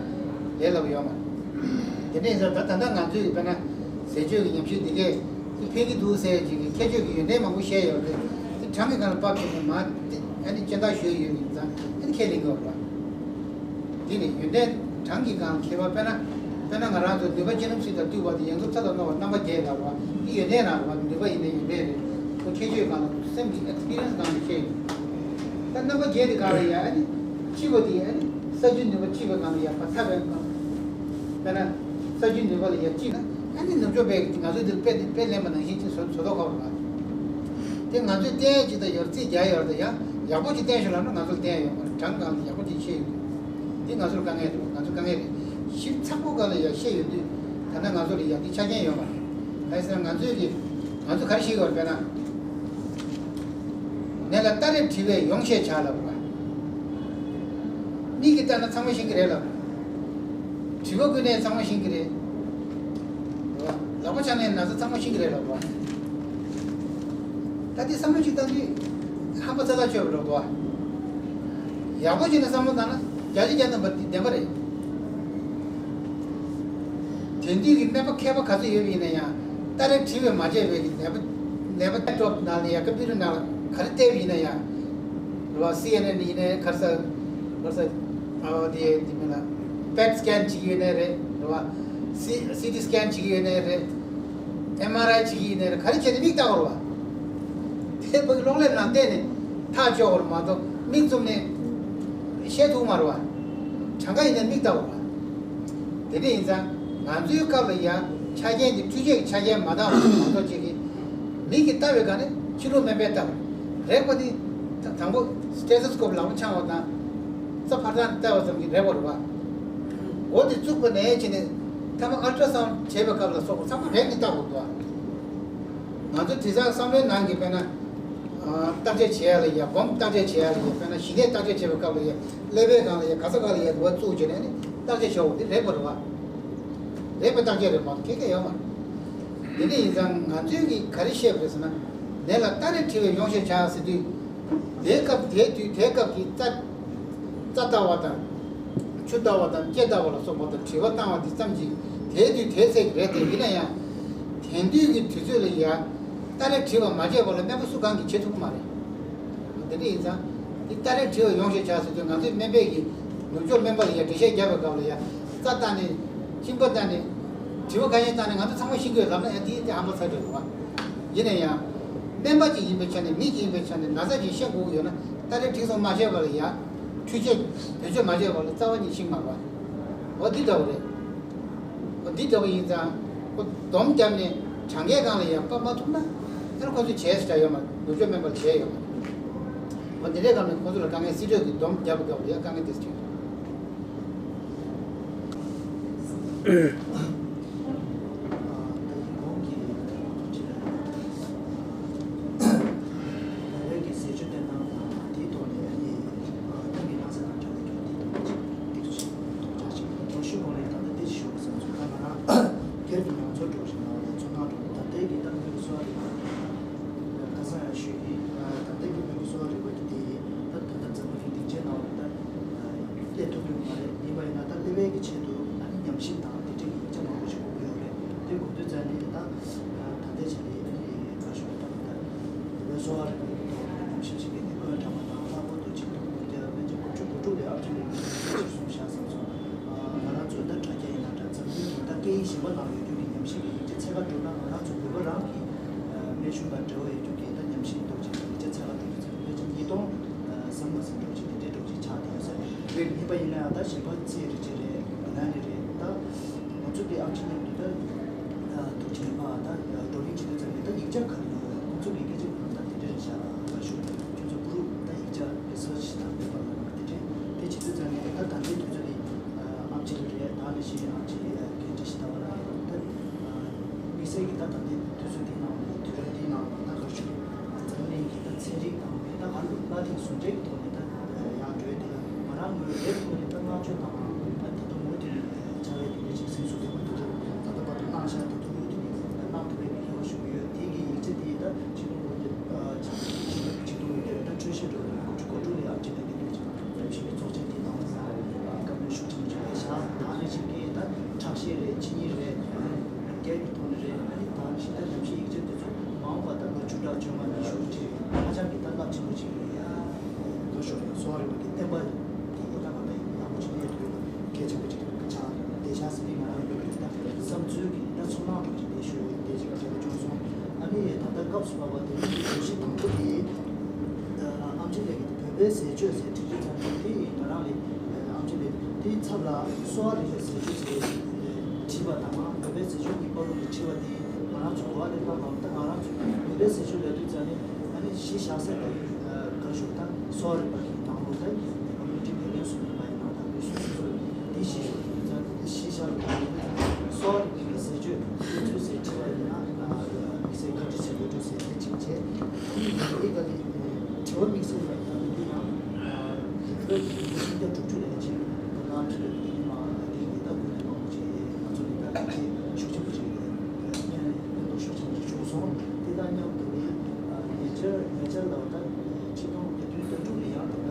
ལས་སླ་པོ་ཡོད་མ་རེད། དེ་འདྲ་ཡིན་ཙང་ད་ད་ལྟ་ང་ཚོས་དཔེར་ན་ཟས་སྤྱོད་ཀྱི་ཉམས་ཞིབ་འདི་གས་འདི་ཕན་གྱི་འདུག་ཟེར་ཅིག་གི་ཁྱད་ཆོས་ཀྱི་ཡོན་ཏན་མང་པོ་བཤད་ཡོད་རེད། འདི་གྲངས་ཀྱི་སྒང་ལ་དཔག་ཐུབ་ན་མ་འདི་ཨ་ནི་སྤྱན་བཏགས་ཞུ་ཡི་ཡོད་ཡིན་ཙང་ཨ་ནི་ཁས་ལེན་གྱི་ཡོད་རེད་བ། འདི་ནི་ཡོན་ཏན་གྲངས་ཀྱི་སྒང་ཁྱད་པར། དཔེར་ན་དཔེར་ན་ང་རང་ཚོ་ནུས་པ་ཅི་ནུས་ཤིག་དང་བསྟུན་པ་དེ་ཡོངས་རྫོགས་ཚ་དང་རྣོ་བ་རྣམ་པ་བརྒྱད་ལ་བ་འདི་ཡོན་ཏན་རང་བ། ནུས་པ་ཡིན་ན་ཡོན་ཏན་རེད། ཁོ་ཁྱད་ཆོས་སྒང་ལ་སེམས་ཀྱི་ཨེག་སི་པི་རི་ཡན་སི་སྒང་ལ་བཤད་ཡོད། ད་རྣམ་པ་བརྒྱད་དེ་ག་ལ་ཡ་ཨ་ནི་ལྕི་བ་དེ་ཨ་ནི་ས་རྒྱུ་ནུས་པ་ལྕི་བའི་སྒང་ལ་ཡ་ཕར་འཐབ་པའི་སྒང་། དཔེར་ན་ས་རྒྱུ་ནུས་པ་ལ་ཡ་ལྕི་ན་ཨ་ནི་ནུབ་ཕྱོགས་པས་ང་ཚོ་འདིར་དཔེ་དཔེ་ལེན་པ་ནང་བཞིན་ཅིག་བཟོ་བཟོ་ཐུབ་ཀྱི་རེད་བ། དེ་ང་ཚོས་བསྟན་ཡ་ཅིག་དང་ཡོད་རྩིས་རྒྱག་ཡོད་རེད། ད་ཡང་ཡག་པོ་ཅིག་བསྟན་ཤོག་ལབ་ན་ང་ཚོར་བསྟན་ཡ་ཡོད་མ་རེད། གྲངས་སྒང་ལ་ཡག་པོ་ཅིག་བཤད་ཡོད། འདི་ང་ཚོར་དཀའ་ངལ་རེད། ང་ཚོ་དཀའ་ངལ་རེད། ཞིབ་ཚགས་པོ་སྒང་ལ་ཡ་བཤད་ཡོད་དུས་ད་ལྟ་ང་ཚོ་ལ་ཡ་འདི་ཆ་རྐྱེན་ཡོད་མ་རེད། གང་ཡིན་ཟེར་ན་ང་ཚོས་ཀྱི་ང་ཚོ་ག་རེ་བཤད་ཀྱི་ཡོད་རེད། དཔེར་ན། ནད་ལ་སྟ་རེ་བྲི་བས་ཡོངས་ཤེས་བྱ་ལབ་པ། ལྟར་ན་ཚང་མ་ཤེས་ཀྱི་རེད་ལབ། དྲི་བ་ཀུན་ནས་ཚང་མ་ཤེས་ཀྱི་རེད། ལག་པ་འཆང་ནས་ན་ཚ་ཚང་མ་ཤེས་ཀྱི་རེད་ལབ། ད་འདི་བསམ་བློ་ཞིག་བཏང་དུས་ཧམ་པ་ཚ་ཚ་ཆོད་པ་འགྲོ་འདུག་བ། ཡག་པོ་བྱས་ནས་བསམ་བློ་བཏང་ན་བརྒྱ་ཆ་བརྒྱ་ཐམ་པ་འདི་བདེན་པ་རེད། དེང་དུས་ཀྱི་སྨན་པ་མཁས་པ་ག་ཚོད་ཡོད་པ་ཡིན་ན་ཡང་ལྟ་རེ་བྲིས་པས་མ་བྱས་པའི་ནད་པ་ནད་པ་ལེབ་ཊོབ་ནང་ལ་ཡང་ཀམ་པུ་ཊར་ནང་ལ་ག་རེ་བལྟས་པ་ཡིན་ན་ཡང་རེད་བ། སི་ཨེན་ཨེན་ཡིན་ནའི་ག་རེ་ཟེར་ག་རེ་ཟེར་ཨ་དེ་དེ་མིན་ལ་པེཊ་སི་ཀེན་བྱེད་ཀྱི་ཡོད་ནའི་རེད་རེད་བ། སི་སི་ཊི་སི་ཀེན་བྱེད་ཀྱི་ཡོད་ནའི་རེད། ཨེམ་ཨར་ཨའི་བྱེད་ཀྱི་ཡིན་ནའི་རེད། ག་རེ་བྱས་ནས་མིག་ལྟ་བར་བ། དེ་ཕ་གི་གློག་ཀླད་ནང་བལྟས་ནས་ཐག་གཅོད་བར་མ་གཏོགས་མིག་བཙུམ་ནས་བཤད་ཐུབ་མ་རེད་བ། གྲངས་ཀ་ཡིན་ནའི་མིག་ལྟ་བར་བ། དེ་འདྲ་ཡིན་ཙང་ང་ཚོའི་སྐབས་ལ་ཡང་ཆ་རྐྱེན་དེ་འཕྲུལ་ཆས་ཀྱི་ཆ་རྐྱེན་མ་འདང་བ་མ་གཏོགས་ཅིག་གིས་མིག་གིས་ལྟ་བའི་སྒང་ནས་ཕྱི་ལོགས་སྨན་པས་ལྟ་བ་རེད་པ། དེ་དང་པོ་སི་ཊེ་ཐོ་སི་ཀོབ་ལག་པ་འཆང་བ་དང་རྩ་ཕར་ཐག་ནས་ལྟ་བ་ཙམ་གྱིས་རེད་པ་རེད་བ། འོ་དེ་བཙུགས་པ་ནས་བྱས་ནས་མཐའ་མ་ཨལ་ཊ་སའུན་ཌི་བྱེད་པའི་སྐབས་ལ་སོགས་པ་ཚང་མ་རེད་ནས་ལྟ་དགོས་འདུག་ང་ཚོ་དེང་སང་བསམ་བློའི་ནང་གི་དཔེར་ན། བརྟག་དཔྱད་བྱེད་ཡ་ལ་ཡ་སྒོམ་བརྟག་དཔྱད་བྱེད་ཡ་ལ་ཡ་དཔེར་ན་ཞི་གནས་བརྟག་དཔྱད་བྱེད་པའི་སྐབས་ལ་ཡ་ཀླད་པའི་སྒང་ལ་ཡ་ག་ས་ག་ལ་ཡ་འདུག་བ་བཙུགས་བྱས་ནས་ནི་བརྟག་དཔྱད་བྱེད་འོ་དེ་རེད་པ་རེད་བ། རེད་པ་བརྟག་དཔྱད་རེད་མ་གཏོགས་ཁྱད་ཁྱད་ཡོད་མ་རེད། དེ་འདྲ་ཡིན་ཙང་ང་ཚོས་ཀྱིས་ག་རེ་བཤད་པ་རེད་ཟེར་ན། ནད་ལ་ལྟ་རེ་བྲིས་པས་ཡོངས་ཤེས་བྱ་ཟེར་དུས། དེའི་སྐབས་དེའི་དུས་དེའི་སྐབས་ཀྱི་རྩ་རྩ་ལྟ་བ་དང་། ཆུ་ལྟ་བ་དང་ལྕེ་ལྟ་བ་ལ་སོགས་པ་དང་དྲི་བ་བཏང་བ་འདི་ཙམ་གྱིས་དེའི་དུས་དེའི་ཚེ་གི་རེད་དེ། ཡིན་ན་ཡང་དེང་དུས་ཀྱི་དུས་ཚོད་ལ་ཡ་ལྟ་རེ་བྲིས་པ་མ་བྱས་པ་ལ་སྨན་པ་སུ་གང་གིས་བྱེད་ཐུབ་ཀྱི་མ་རེད། དེ་འདྲ་ཡིན་ཙང་འདི་ལྟ་རེ་བྲིས་པ་ཡོངས་ཤེས་བྱ་ཟེར་དུས་ང་ཚོའི་སྨན་པས་ཀྱིས་ནུབ་ཕྱོགས་སྨན་པ་ལ་ཡ་འགྲེལ་བཤད་རྒྱབ་པའི་སྐབས་ལ་ཡ་རྩ་བལྟས་ནས་གཅིན་པ་བལྟས་ནས་དྲི་བ་གང་ཡིན་བཏང་ནས་ང་ཚོ་ཚང་མ་ཤེས་ཀྱི་ཡོད་ལབ་ན་ཡང་དེ་དེ་ཧམ་པ་ཚ་དྲགས་རེད་བ། ཡིན་ན་ཡང་སྨན་པ་ཅིག་ཡིན་པའི་ཆ་ནས་མི་ཅིག་ཡིན་པའི་ཆ་ནས་ན་ཚ་ཅིག་ཤེས་དགོས་ཀྱི་ཡོད་ན་ལྟ་རེ་བྲིས་སོང་མ་བྱས་པ་ལ་ཡ་འཕྲུལ་ཆས་བེད་སྤྱོད་མ་བྱས་པ་ལ་རྩ་བ་ཉིད་ཤེས་མ་རེད་བ། འོ་འདི་འདྲ་བོ་རེད། འོ་འདི་འདྲ་བོ་ཡིན་ཙང་ཁོ་སྡོམ་བརྒྱབ་ནས་གྲངས་ཀའི་སྒང་ལ་ཡ་ཕབ་མ་ཐུབ་ན་ཨ་ཁོ་ཚོས་བྱས་ཟེར་ཡོད་མ་རེད། ནུབ་ཕྱོགས་སྨན་པ་ལ་བྱས་ཡོད་མ་རེད། འོ་འདི་འདྲའི་སྒང་ནས་ཁོ་ཚོ་ལ་དཀའ་ངལ་སྲིད་གྲོས་ཀྱིས་སྡོམ་བརྒྱབ་པའི་སྐབས་ལ་ཡ་དཀའ་ངལ་དེ་འཕྲད་ཡོད། ཁ་སང་ཡང་ཞུས་ཀྱི་ད་ལྟའི་གི་ད་སྨན་གྱི་གསོ་བ་རིག་པ་དེ་ད་ད་ལྟ་འཛམ་བུ་གླིང་སྡིངས་ཆའི་ནང་ལ་ད་སླེབས་ཐུབ་ཀྱི་མ་རེད། ཡིན་པ་ཡིན་ན་ད་སླེབས་པའི་གི་ཆེད་དུ་ཨ་ནི་ཉམས་ཞིབ་དང་དེ་འདྲའི་གི་ཡིག་ཆ་མང་པོ་ཞིག་དགོས་ཀྱི་ཡོད་རེད། དེ་དགོས་དུས་ཙང་ནི་ད་ད་ལྟའི་ཆ་ནས་ཨ་ནི་ད་ཞུ་བ་ད་ད་གསོ་བ་རིག་པའི་ཐོག་ནས་ཉམས་ཞིབ་བྱེད་མཁན་དེ་ཀུན་དྲངས་པ་དང་ལྷག་པར་དུ་ཆིག་སྟོང་དགུ་བརྒྱ་སྨན་བཅོས་དགུ་བཅུ་གོ་དྲུག་ལོའི་ཨེམ་ཆི་ལས་འགུལ་གཞིར་བཟུང་བཞག་བསམ་སོང་། ང་རང་ཚོའི་ད་དྲ་རྒྱ་ཡིན་ན་འདྲ་འཛམ་བུའི་གི་ད་སྐད་ཡིག་གཞན་པ་ནང་ཡོད་རྒྱུ་གི་ཉམས་ཞིབ་ཀྱི་ཡིག་ཆ་ཚད་ཀ་བསྒྲུབས་ན་ང་རང་ཚོ་བོད་པ་རང་གི་སྨན་གཞུང་དང་འབྲེལ་བ་ཡོད་རྒྱུ་གི་ད་ཉམས་ཞིབ་འདྲ་བོ་ཅིག་ཡིག་ཆ་ཚད་ཀ་བསྒྲུབ་རྒྱུ་ཚད་ཕལ་ཆེར་ཉིས་སྟོང་ཟིན་མ་ཟིན་འདྲ་བོ་ཅིག་དེ་འདྲའི་འདྲ་བོ་ཅིག་ཆགས་བསྡད་ཡོད་ས་རེད། ཡིན་པ་ཡིན་ན་ཡང་ད་གཞན་པ་ཚེ་རིང་ཆེ་རེད། ང་ནི་རེད། ད་ང་ཚོ་དེ་ཨེམ་ཆི་མཉམ་དུ་ད་ཐུག་ཕྲད་པ་ད་བགྲོ་གླེང་བྱེད་དུས་ཙམ་ནས་ད་ཡིག་ཆ་ག་རེ་ཡོད། ཁོང་ཚོ་གི་སྐད་ཆ་ཁོ་ན་ད་དེ་འདྲ་རེད་ཤག་ད་ཞུ་ཁྱོད་ཚོ་བུ་རུ་ད་ཡིག་ཆ་རི་སར་ཆི་དང་པེ་པར་ལ་ད་དེ་འདྲ་དེ་བྱེད་དུས་ཙམ་ནས་ད་ད་ལྟའི་དུས་ཚོད་འདི་ཨེམ་ཆི་ལ་རེད། ད་ནི་ཤི་ཨེམ་ཆི་ལ་རྒན་བཀྲ་ཤིས་ལྟ་བུ་ལ་རེད། ད་དམིགས་བསལ་གྱི་ད་ད་ལྟའི་དུས་ཚོད་འདི་ནང་ལ་དུས་རབས་འདི་ནང་ལ་ད་ག་རེ་ཞུ་རྩ་བའི་གི་ད་ཚན་རིག་དང་ད་ག་རེ་ལ་དེ་ཟུང་འབྲེལ་གྱི་ཐོག་ནས་ད་ཡར་འགྲོ་ཡ་དེ་ལ་ང་རང་ངོས་རེ་ཐོག་ནས་ད་བསྔགས་བརྗོད་དང་ད་ད་ལྟ་མུ་མཐུད་ནས་བྱ་བའི་དེ་འདྲ་ཅིག་གཟེངས་སུ་ཐོན་པ་དེ་ཚོ་ད་ལྟ་བར་དུ་གནང་བཞག་དེ་ཚོ་མུ་མཐུད་ནས་ད་གནང་ཐུབ་པའི་གི་རེ་བ་ཞུ་གི་ཡོད། དེ་གི་ཡིག་ཆ་དེ་ད་ཆིག་སྟོང་དགུ་བརྒྱ་ཆིག་སྟོང་དགུ་བརྒྱ་ད་འཕྲོད་བཞེས་འགྲོ་བའི་དགུ་བཅུ་གོ་དྲུག་ལ་ཨེམ་ཆི་ལ་དེ་འདྲ་ཅིག་ཉམས་ཞིབ་ཀྱི་ཚོགས་ཆེན་དེའི་ནང་ལ་བཀའ་མོལ་ཤུགས་ཆེན་པོ་ཅིག་སླེབས་ཤག་ད་ནི་ཅིག་གིས་ད་ཁྲག་ཤེད་རེད། ཆིངས་ཡིག་རེད། རང་རྒྱལ་གྱི་ཐོག་ནས་རེད། ཨ་ནི་ད་ནི་ཤེས་ལྡན་ཉམས་ཞིབ་ཡིག་ཆ་དེ་ཚོ་མ་འོངས་པ་ད་ལོ་བཅུ་ཕྲག་བཅོ་ལྔ་ནང་བཞུགས་བྱས་ཧ་ཅང་གི་ད་རླབས་ཆེན་པོ་ཅིག་རེད་ཡ། ལོ་ཤོར་གསོ་བ་རིག་པ་གི་བསྟན་པ་དེ་ཡིན་ན་མ་ད་ཡག་པོ་ཅིག་གནས་ཐུབ་ཡོད་པ་གལ་ཆེན་པོ་ཅིག་ཆགས་བསྡད་ཤག་ཟེར་ནས་ང་རང་ཡོད་ཀྱི་ད་བསམ་ཚུལ་གྱི་ད་ཚོར་སྣང་འདྲ་ཅིག་དེ་ཞུ་ཡོད། དེ་ཅིག་ག་རེ་བྱུང་སོང་། ཨ་ནི་ད་ལྟ་སྐབས་སུ་བབས་པ་དེ་ནི་གྲོས་གཞི་དང་པོ་དེ་ཨེམ་ཆི་ལགས་ཀྱིས་བོད་པའི་ཟས་སྤྱོད་ཟེར་བྲིས་རྒྱུ་ཙམ་དེ་ང་རང་ལས་ཨེམ་ཆི་ལགས་དེའི་ཚབ་ལ་གསོ་བ་རིག་པའི་ཟས་སྤྱོད་ཟེར་བྲིས་པ་དང་བོད་པའི་ཟས་སྤྱོད་གཉིས་བར་དུ་བྲིས་པ་དེ་ང་རང་ཚོ་གོ་བ་ལེན་སྟངས་དང་ད་ང་རང་ཚོ་བོད་པའི་ཟས་སྤྱོད་ལབ་དུས་ཙམ་ནས་ཨ་ནི་གཞི་བཞག་ས་དེ་ག་རེ་ཞུ་ད་གསོ་བ་རིག་པ་གི་ནང་ལོགས་ད་ཡིན་ནས་ཀོ་མུ་ནི་ཊི་ལས་དོན་སུ་ཡིན་པ་ཡིན་ན་ད་མི་སུ་སུ་སུ་དེ་གཞི་ཞུ་དུས་ཙམ་དེ་གཞི་བཞག་ལ་ད་གསོ་བ་རིག་པའི་ཟས་སྤྱོད་དེ་ཚོ་ཟེར་བྲིས་པ་ཡིན་ན་དམིགས་བསལ་བཀའ་འདྲི་ཟེར་དགོས་འགྲོ་ཟེར་དེ་གཅིག་བྱས། ཨ་ནི་ཡིན་ནའི་ད་ལྟའི་དྲི་བ་དམིགས་བསལ་ལ་ཡིན་ན་མི་འདུག་ན་བོད་ཀྱི་ལོ་སུམ་བརྒྱ་དྲུག་ཅུ་ལས་ཅིག་ ཚོས་དེ་མ་དེ་ཡི་ད་དགོས་ནས་མང་པོ་ཅིག་ང་ཚོ་ལས་ཀ་ལས་བྱེད་ཤུགས་ཆེན་པོ་ཅིག་རེད། ཉེན་ཉེན་རྟོག་ཤུགས་ཆེན་པོ་ཅིག་བྱུང་སོང་། དེ་དང་མཉམ་དུ་ནི་ཉེ་ཆར་ཉེ་ཆར་ལ་ད་ཆིག་སྟོང་ཉིས་བདུན་ཟླ་དྲུག་ལ་ཡང་ད་ལྟ་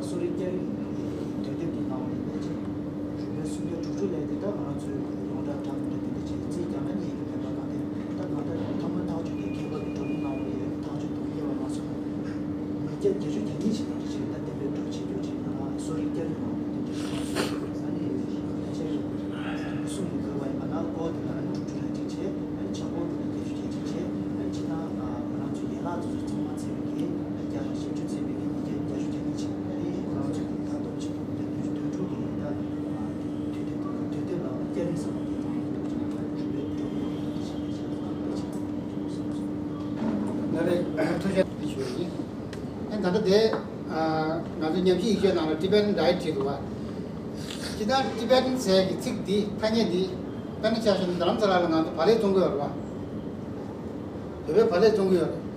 གསོ་རིག་བསྐྱར་དབྱེ་དུས་དེབ་དེ་ནང་ལ་ནི་ཕལ་ཆེར་རུ་སྦལ་སུམ་བརྒྱ་དྲུག་ཅུ་ལས་དེ་ད་ང་རང་ཚོའི་ཡོངས་གྲགས་གྲངས་འདི་འདི་ཅིག་རྩིས་རྒྱག་ན་རྙེད་ཀྱི་མེད་པ་གང་དེ། ད་ང་ད་ཐོག་མར་ཐག་གཅོད་དེ་རྒྱལ་ཁབ་ཀྱི་གྲོས་མོལ་གནང་བ་ཡོད། ཐག་གཅོད་དང་རྒྱལ་བ་མ་སོང་ན་ཉིས་བརྒྱ་བརྒྱད་ཅུ་གྱ་གཉིས་ཞིག་དང་ཞིག་ད་གཏན་འབེབས་གྲོས་བྱེད་རྒྱུ་ཅིག་ང་གསོ་རིག་བསྐྱར་དབྱེ་གནང་བ་དེ་འདྲ་ཞིག་མ་སོང་། ཨ་ནི་ཕལ་ཆེར་གསུང་གི་དགོས་པ་ཡིན་པ་ན་སྐོར་དེ་ལ་ཨ་ནི་དྲུག་ཅུ་རེ་གཅིག་བྱས། ཨ་ནི་ཆ་སྐོར་དེ་ལ་བརྒྱད་ཅུ་གྱ་གཅིག་བྱས། ཨ་ནི་ཕྱི་ནང་ང་རང་ཚོའི་ཡན་ལག་དེ་ཚོ་ཚང་མ་བརྩིས་པའི་གི་ཨ་ནི་བརྒྱ་དང་བཞི་བཅུ་བརྩིས་པའི་གི་ཉིས་བརྒྱ་བརྒྱད་ཅུ་གྱ་གཉིས་བྱས། ཨ་ནི་ཁོ་རང་ཚོའི་གི་ད་དུང་ཆིག་སྟོང་ཉིས་བརྒྱ་བདུན་ཅུ་དོན་དྲུག་གི་ད་དུས་དེབ་དུས་དེབ་ནང་བསྐྱར་དབྱེ་ཟེར་བ་དེ་ཚང་མ་འདུག་ཅེས་ནས་གྲུབ་པའི་གྲོས་མོལ་དེ་འདྲ་ཞིག་ལས་བྱས་ཙང་ད་ཅིག་ང་རེ་ཐུགས་རྗེ་ཆེ་ཞུ་ཡིན། ཨ་ད་ལྟ་དེ་ང་ཚོ་ཉམས་ཞིབ་ཡིག་ཆའི་ནང་ལ་Tibetan Diet བྲིས་འདུག་བ། ཅི་ལྟར་Tibetan ཟེར་གྱི་ཚིག་འདི་ཐ་སྙད་འདི་དཔེར་ན་ཆ་བཞག་ན་རྡ་རམ་ས་ལ་ལ་ང་ཚོ་བག་ལེབ་བཙོང་གི་ཡོད་རེད་བ། བོད་པའི་བག་ལེབ་བཙོང་གི་ཡོད་རེད།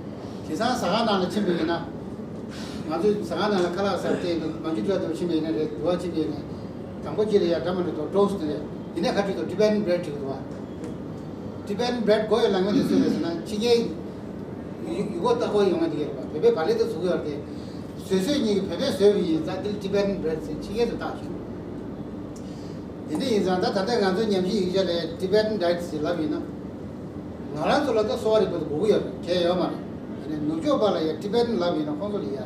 དེང་སང་ཟ་ཁང་ནང་ལ་ཕྱིན་པ་ཡིན་ན། ང་ཚོའི་ཟ་ཁང་ནང་ལ་ཁ་ལག་ཟ་བསྡད་ཡིན་ན་མ་འཇུ་འགྲོ་དུ་ཕྱིན་པ་ཡིན་ན་རེད། འདུ་བ་ཕྱིན་པ་ཡིན་ན། དང་པོ་གཅིག་ལ་ཡ་འདྲ་མི་འདྲ་དང་ཊོ་སི་ཊི་རེད། དེ་ནས་ཁ་ཐུག་ཏུ་Tibetan bread བྲིས་འདུག་བ། Tibetan bread དགོས་ཡོད་ལབ་མཁན་དེ་སུ་རེད་ཟེར་ན་ཕྱི་རྒྱལ་ཡུ་ཡུ་གུར་ལྟ་སྐོར་ཡོང་མཁན་དེ་གས་རེད་བ། བོད་པའི་བག་ལེབ་དེ་བཟོ་གི་ཡོད་རེད་དེ། བཟོས་བཟོས་གཉིས་ཀྱིས་བོད་པས་བཟོས་པ་ཡིན་ཙང་དེ་ལ་Tibetan bread ཟེར་ཕྱི་རྒྱལ་དུ་བཏགས་བྱུང་། དེ་འདྲ་ཡིན་ཙང་ད་ད་ལྟ་ང་ཚོ་ཉམས་ཞིབ་ཡིག་ཆ་ལ་Tibetan diet ཟེར་ལབ་ཡིན་ན། ང་རང་ཚོ་ལ་ད་གསོ་བ་རིག་པ་དེ་དགོས་ཀྱི་ཡོད་རེད། གལ་ཡོད་མ་རེད། ཡིན་ནའི་ནུབ་ཕྱོགས་པ་ལ་ཡང་Tibetan ལབ་ཡིན་ན་ཁོང་ཚོ་ལ་ཡང་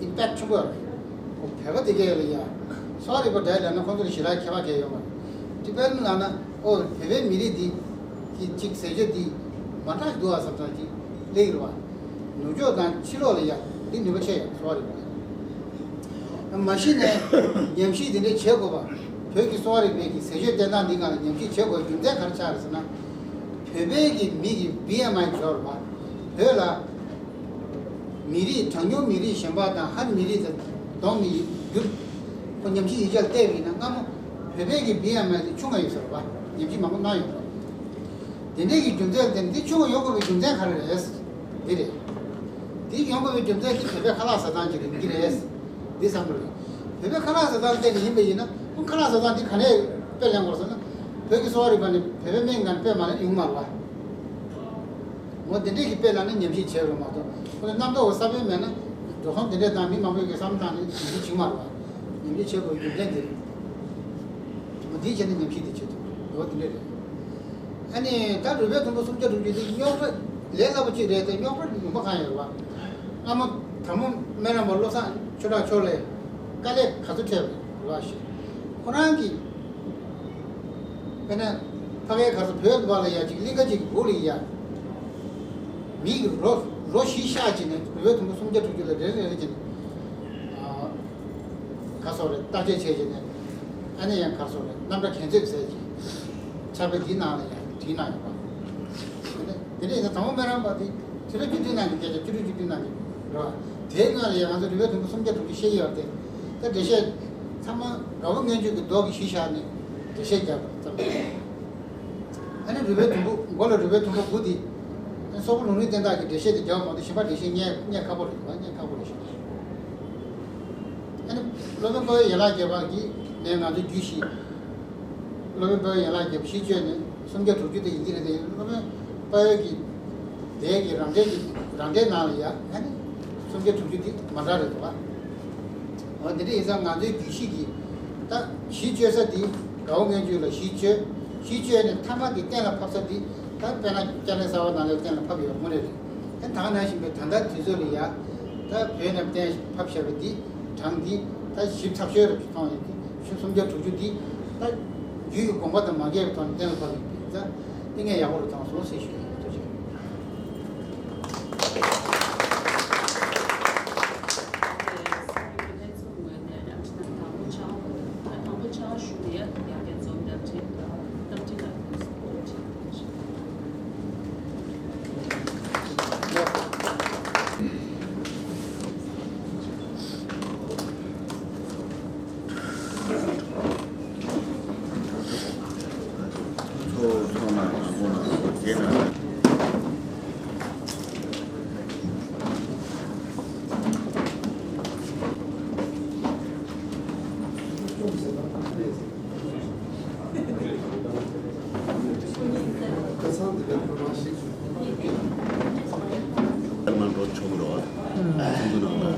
ཨིམ་པེག་ཆེན་པོ་ཡོད་རེད། ཁོ་བོད་པ་དེ་གས་ལ་ཡང་གསོ་བ་རིག་པ་འདྲ་ལབ་ན་ཁོང་ཚོ་ལ་ཞེ་དྲག་ཁྱད་པར་གལ་ཡོད་མ་རེད། Tibetan ལབ་ན་ཨོ་བོད་པའི་མི་རིགས་འདི་གི་གཅིག་ཟས་སྤྱོད་འདི་མ་འདྲ་ཞིག་འདུག་ཨ་བསམ་ཙང་གཅིག་སླེབས་ཀྱི་རེད་བ། ནུབ་ཕྱོགས་དང་ཕྱི་ལོགས་ལ་ཡང་འདི་ནུས་པ་ཆེ་ཡང་གསོ་བ་རིག་པ་ལ། མ་གཞི་ནས་ཉམས་ཞིབ་འདི་འདྲ་བྱེད་དགོས་པ། བོད་ཀྱི་གསོ་བ་རིག་པའི་གི་ཟས་སྤྱོད་བསྟེན་སྟངས་འདི་སྒང་ལ་ཉམས་ཞིབ་བྱེད་དགོས་རྒྱུ་མཚན་ག་རེ་ཆགས་རེད་ཟེར་ན། བོད་པའི་གི་མི་གི་བྷི་ཨེམ་ཨའི་འབྱོར་བ། བོད་ལ་མི་རིགས་གྲངས་ཉུང་མི་རིགས་གཞན་པ་དང་ཧན་མི་རིགས་དང་གདོང་མི་རྒྱུ། ཁོ་ཉམས་ཞིབ་ཡིག་ཆར་བལྟས་པ་ཡིན་ན་སྔ་མོ་བོད་པའི་གི་བྷི་ཨེམ་ཨའི་དེ་ཆུང་བ་ཡོད་ཟེར་བ། ཉམས་ཞིབ་མང་པོ་གནང་ཡོད་རེད། དེ་འདྲའི་གི་རྒྱུ་མཚན་དེ་འདི་ཆུང་བ་ཡོང་དགོས་པའི་རྒྱུ་མཚན་ག་རེ་རེད། འདི་རེད། འདི་ཡོང་དགོས་པའི་རྒྱུ་མཚན་དེ་བོད་པའི་ཁ་ལག་ཟ་སྟངས་ཅིག་རེད་འདི་རེད། འདི་བསམ་བློ་རེད། བོད་པའི་ཁ་ལག་ཟ་སྟངས་བལྟས་ནས་ཡིན་པ་ཡིན་ན་ཁོ་ཁ་ལག་ཟ་སྟངས་འདི་ག་ནས་དཔེ་ལེན་དགོས་ཟེར་ན། བོད་ཀྱི་གསོ་བ་རིག་པ་ནས་བོད་པའི་སྨན་ཁང་ནས་དཔེ་མ་ལེན་ཡོང་མ་རེད་བ། འོ་དེ་འདྲས་ཀྱི་དཔེ་ལ་ནི་ཉམས་ཞིབ་བྱེད་རོགས་མ་གཏོགས་ཁོ་ཚོ་རྣམ་རྟོག་གི་ས་བོན་མེད་ན་འགྲོ་སོང་དེ་འདྲས་དང་མི་མང་པོས་ཀྱི་བསམ་བློ་བཏང་ནས་ཉམས་ཞིབ་བྱེད་མ་རོགས། ཉམས་ཞིབ་བྱེད་དགོས་རྒྱུ་མཚན་དེ་རེད། འོ་དེའི་ཆེད་ནས་ཉམས་ཞིབ་དེ་བྱེད་ཐུབ་འོ་དེ་འདྲས་རེད། ཨ་ནི་ད་རུས་སྦལ་དུམ་བུ་སུམ་བརྒྱ་དྲུག་ཅུ་དེ་རྙོག་དྲ་ལས་སླ་པོ་གཅིག་རེད་དེ་རྙོག་དྲ་ངོ་མ་གང་ཡོད་རེད་བ། སྔ་མོ་དར་མོ་སྨན་རམས་པ་བློ་བཟང་ཆོས་གྲགས་མཆོག་ལས་དཀའ་ལས་ག་ཚོད་འཕྲད་པ་རེད་བ་ཞེས་ཁོ་རང་གིས། དཔེར་ན། ཕ་གའི་ག་ས་བོད་ལ་ཡ་གཅིག་གླིང་ག་གཅིག་གི་སྦུག་ལ་ཡ། མི་གི་རོ་རོ་བཞི་གཤགས་བྱས་ནས་རུས་སྦལ་དུམ་བུ་སུམ་བརྒྱ་དྲུག་ཅུ་ལ་རེ་རེ་རེ་བྱས་ནས། ཨ། ག་སོགས་རེད་བརྟག་དཔྱད་བྱས་བྱས་ནས། ཨ་ནི་ཡང་ག་སོགས་རེད་རྣམ་གྲངས་གན་རྒྱ་ཟེར་གྱི། ཕྱག་དཔེ་འདིའི་ནང་ལ་ཡང་བྲིས་གནང་ཡོད་པ། དེ་ནས་དེ་འདྲ་ཡིན་ན་དང་པོ་སྨན་རམས་པ་དེ་ཕྱི་ལོ་བཅུ་བདུན་ནང་གི་སྐད་ཆ་བཅུ་དྲུག་བཅུ་བདུན་ནང་གི་རེད་བ། དེའི་སྔོན་ལ་ཡང་ང་ཚོ་རུས་སྦལ་དུམ་བུ་སུམ་བརྒྱ་དྲུག་ཅུ་བཤད་ཀྱི་ཡོད་རེད་དེ། ད་འགྲེལ་བཤད་ཚང་མ་དགའ་བོ་མངོན་བརྗོད་ཀྱི་མདོག་གིས་གཞི་བཞག་ནས་འགྲེལ་བཤད་བརྒྱབ་པ་ཙམ་རེད། ཨ་ནི་རུས་སྦལ་དུམ་བུ་མགོ་ལ་རུས་སྦལ་དུམ་བུ་དགུ་དེ། ཨ་ནི་སོག་པོ་ལུང་རིགས་བསྟན་སྟངས་ཀྱི་འགྲེལ་བཤད་དེ་རྒྱག་པ་མ་གཏོགས་གཞན་པ་འགྲེལ་བཤད་རྙེད་རྙེད་ཁག་པོ་རེད་བ་རྙེད་ཁག་པོ་རེད་ཤག་ཨ་ནི་སློབ་དཔོན་དཔའ་བོའི་ཡན་ལག་བརྒྱད་པ་གི་ནས་ང་ཚོ་རྒྱུད་བཞི། སློབ་དཔོན་དཔའ་བོའི་ཡན་ལག་བརྒྱད་པ་བཞི་བཅོས་ནས་སུམ་བརྒྱ་དྲུག་ཅུ་དེ་ཡིན་གྱི་རེད་དེ་སློབ་དཔོན་དཔའ་བོའི་གི་དེའི་གི་རང་འགྲེལ་གྱི་རང་འགྲེལ་ནང་ལ་ཡ་ཨ་ནི་སུམ་བརྒྱ་དྲུག་ཅུ་དེ་མ་འདྲ་རེད་འདུག་བ། འོ་དེ་འདྲ་ཡིན་ཙང་ང་ཚོའི་རྒྱུད་བཞི་གི་ད་བཞི་བཅོས་ས་དེ་དགའ་བོ་མངོན་བརྗོད་ལ་བཞི་བཅོས། བཞི་བཅོས་ནས་མཐའ་མ་དེ་གཏན་ལ་ཕབ་ས་དེ་ད་དཔེར་ན་སྐྱ་རེངས་གསར་བ་ནང་ལ་གཏན་ལ་ཕབ་ཡོད་དངོས་རེད་རེད། ཨ་ནི་ད་ག་ནང་བཞིན་པའི་ད་ལྟ་དུས་ཚོད་ལ་ཡ་ད་བོད་ནས་གཏན་ཕབ་བཞག་པའི་འདི། གྲངས་འདི་ད་ཞིབ་ཚགས་ཤོས་རུ་མཐོང་ཡོད་དེ་ཤུ་སུམ་བརྒྱ་དྲུག་ཅུ་འདི་ད་རྒྱུད་ཀྱི་དགོངས་པ་དང་མ་འགལ་བའི་ཐོག་ནས་གཏན་ལ་ཕབ་ཡོད་པས་ད་ཏིང་ངེ་ཡག་པོ་རུ་བཏང་སོང་ཟེར་ཞུ་ཡིན། ཐུགས་རྗེ་ཆེ། ཚོགས་ཚོགས་ནང་དང་པོ་ནང་དེ་ན་ མ་འགྲོ་ཆོག་རོགས། ཁོང་ཚོ་ནང་ལ།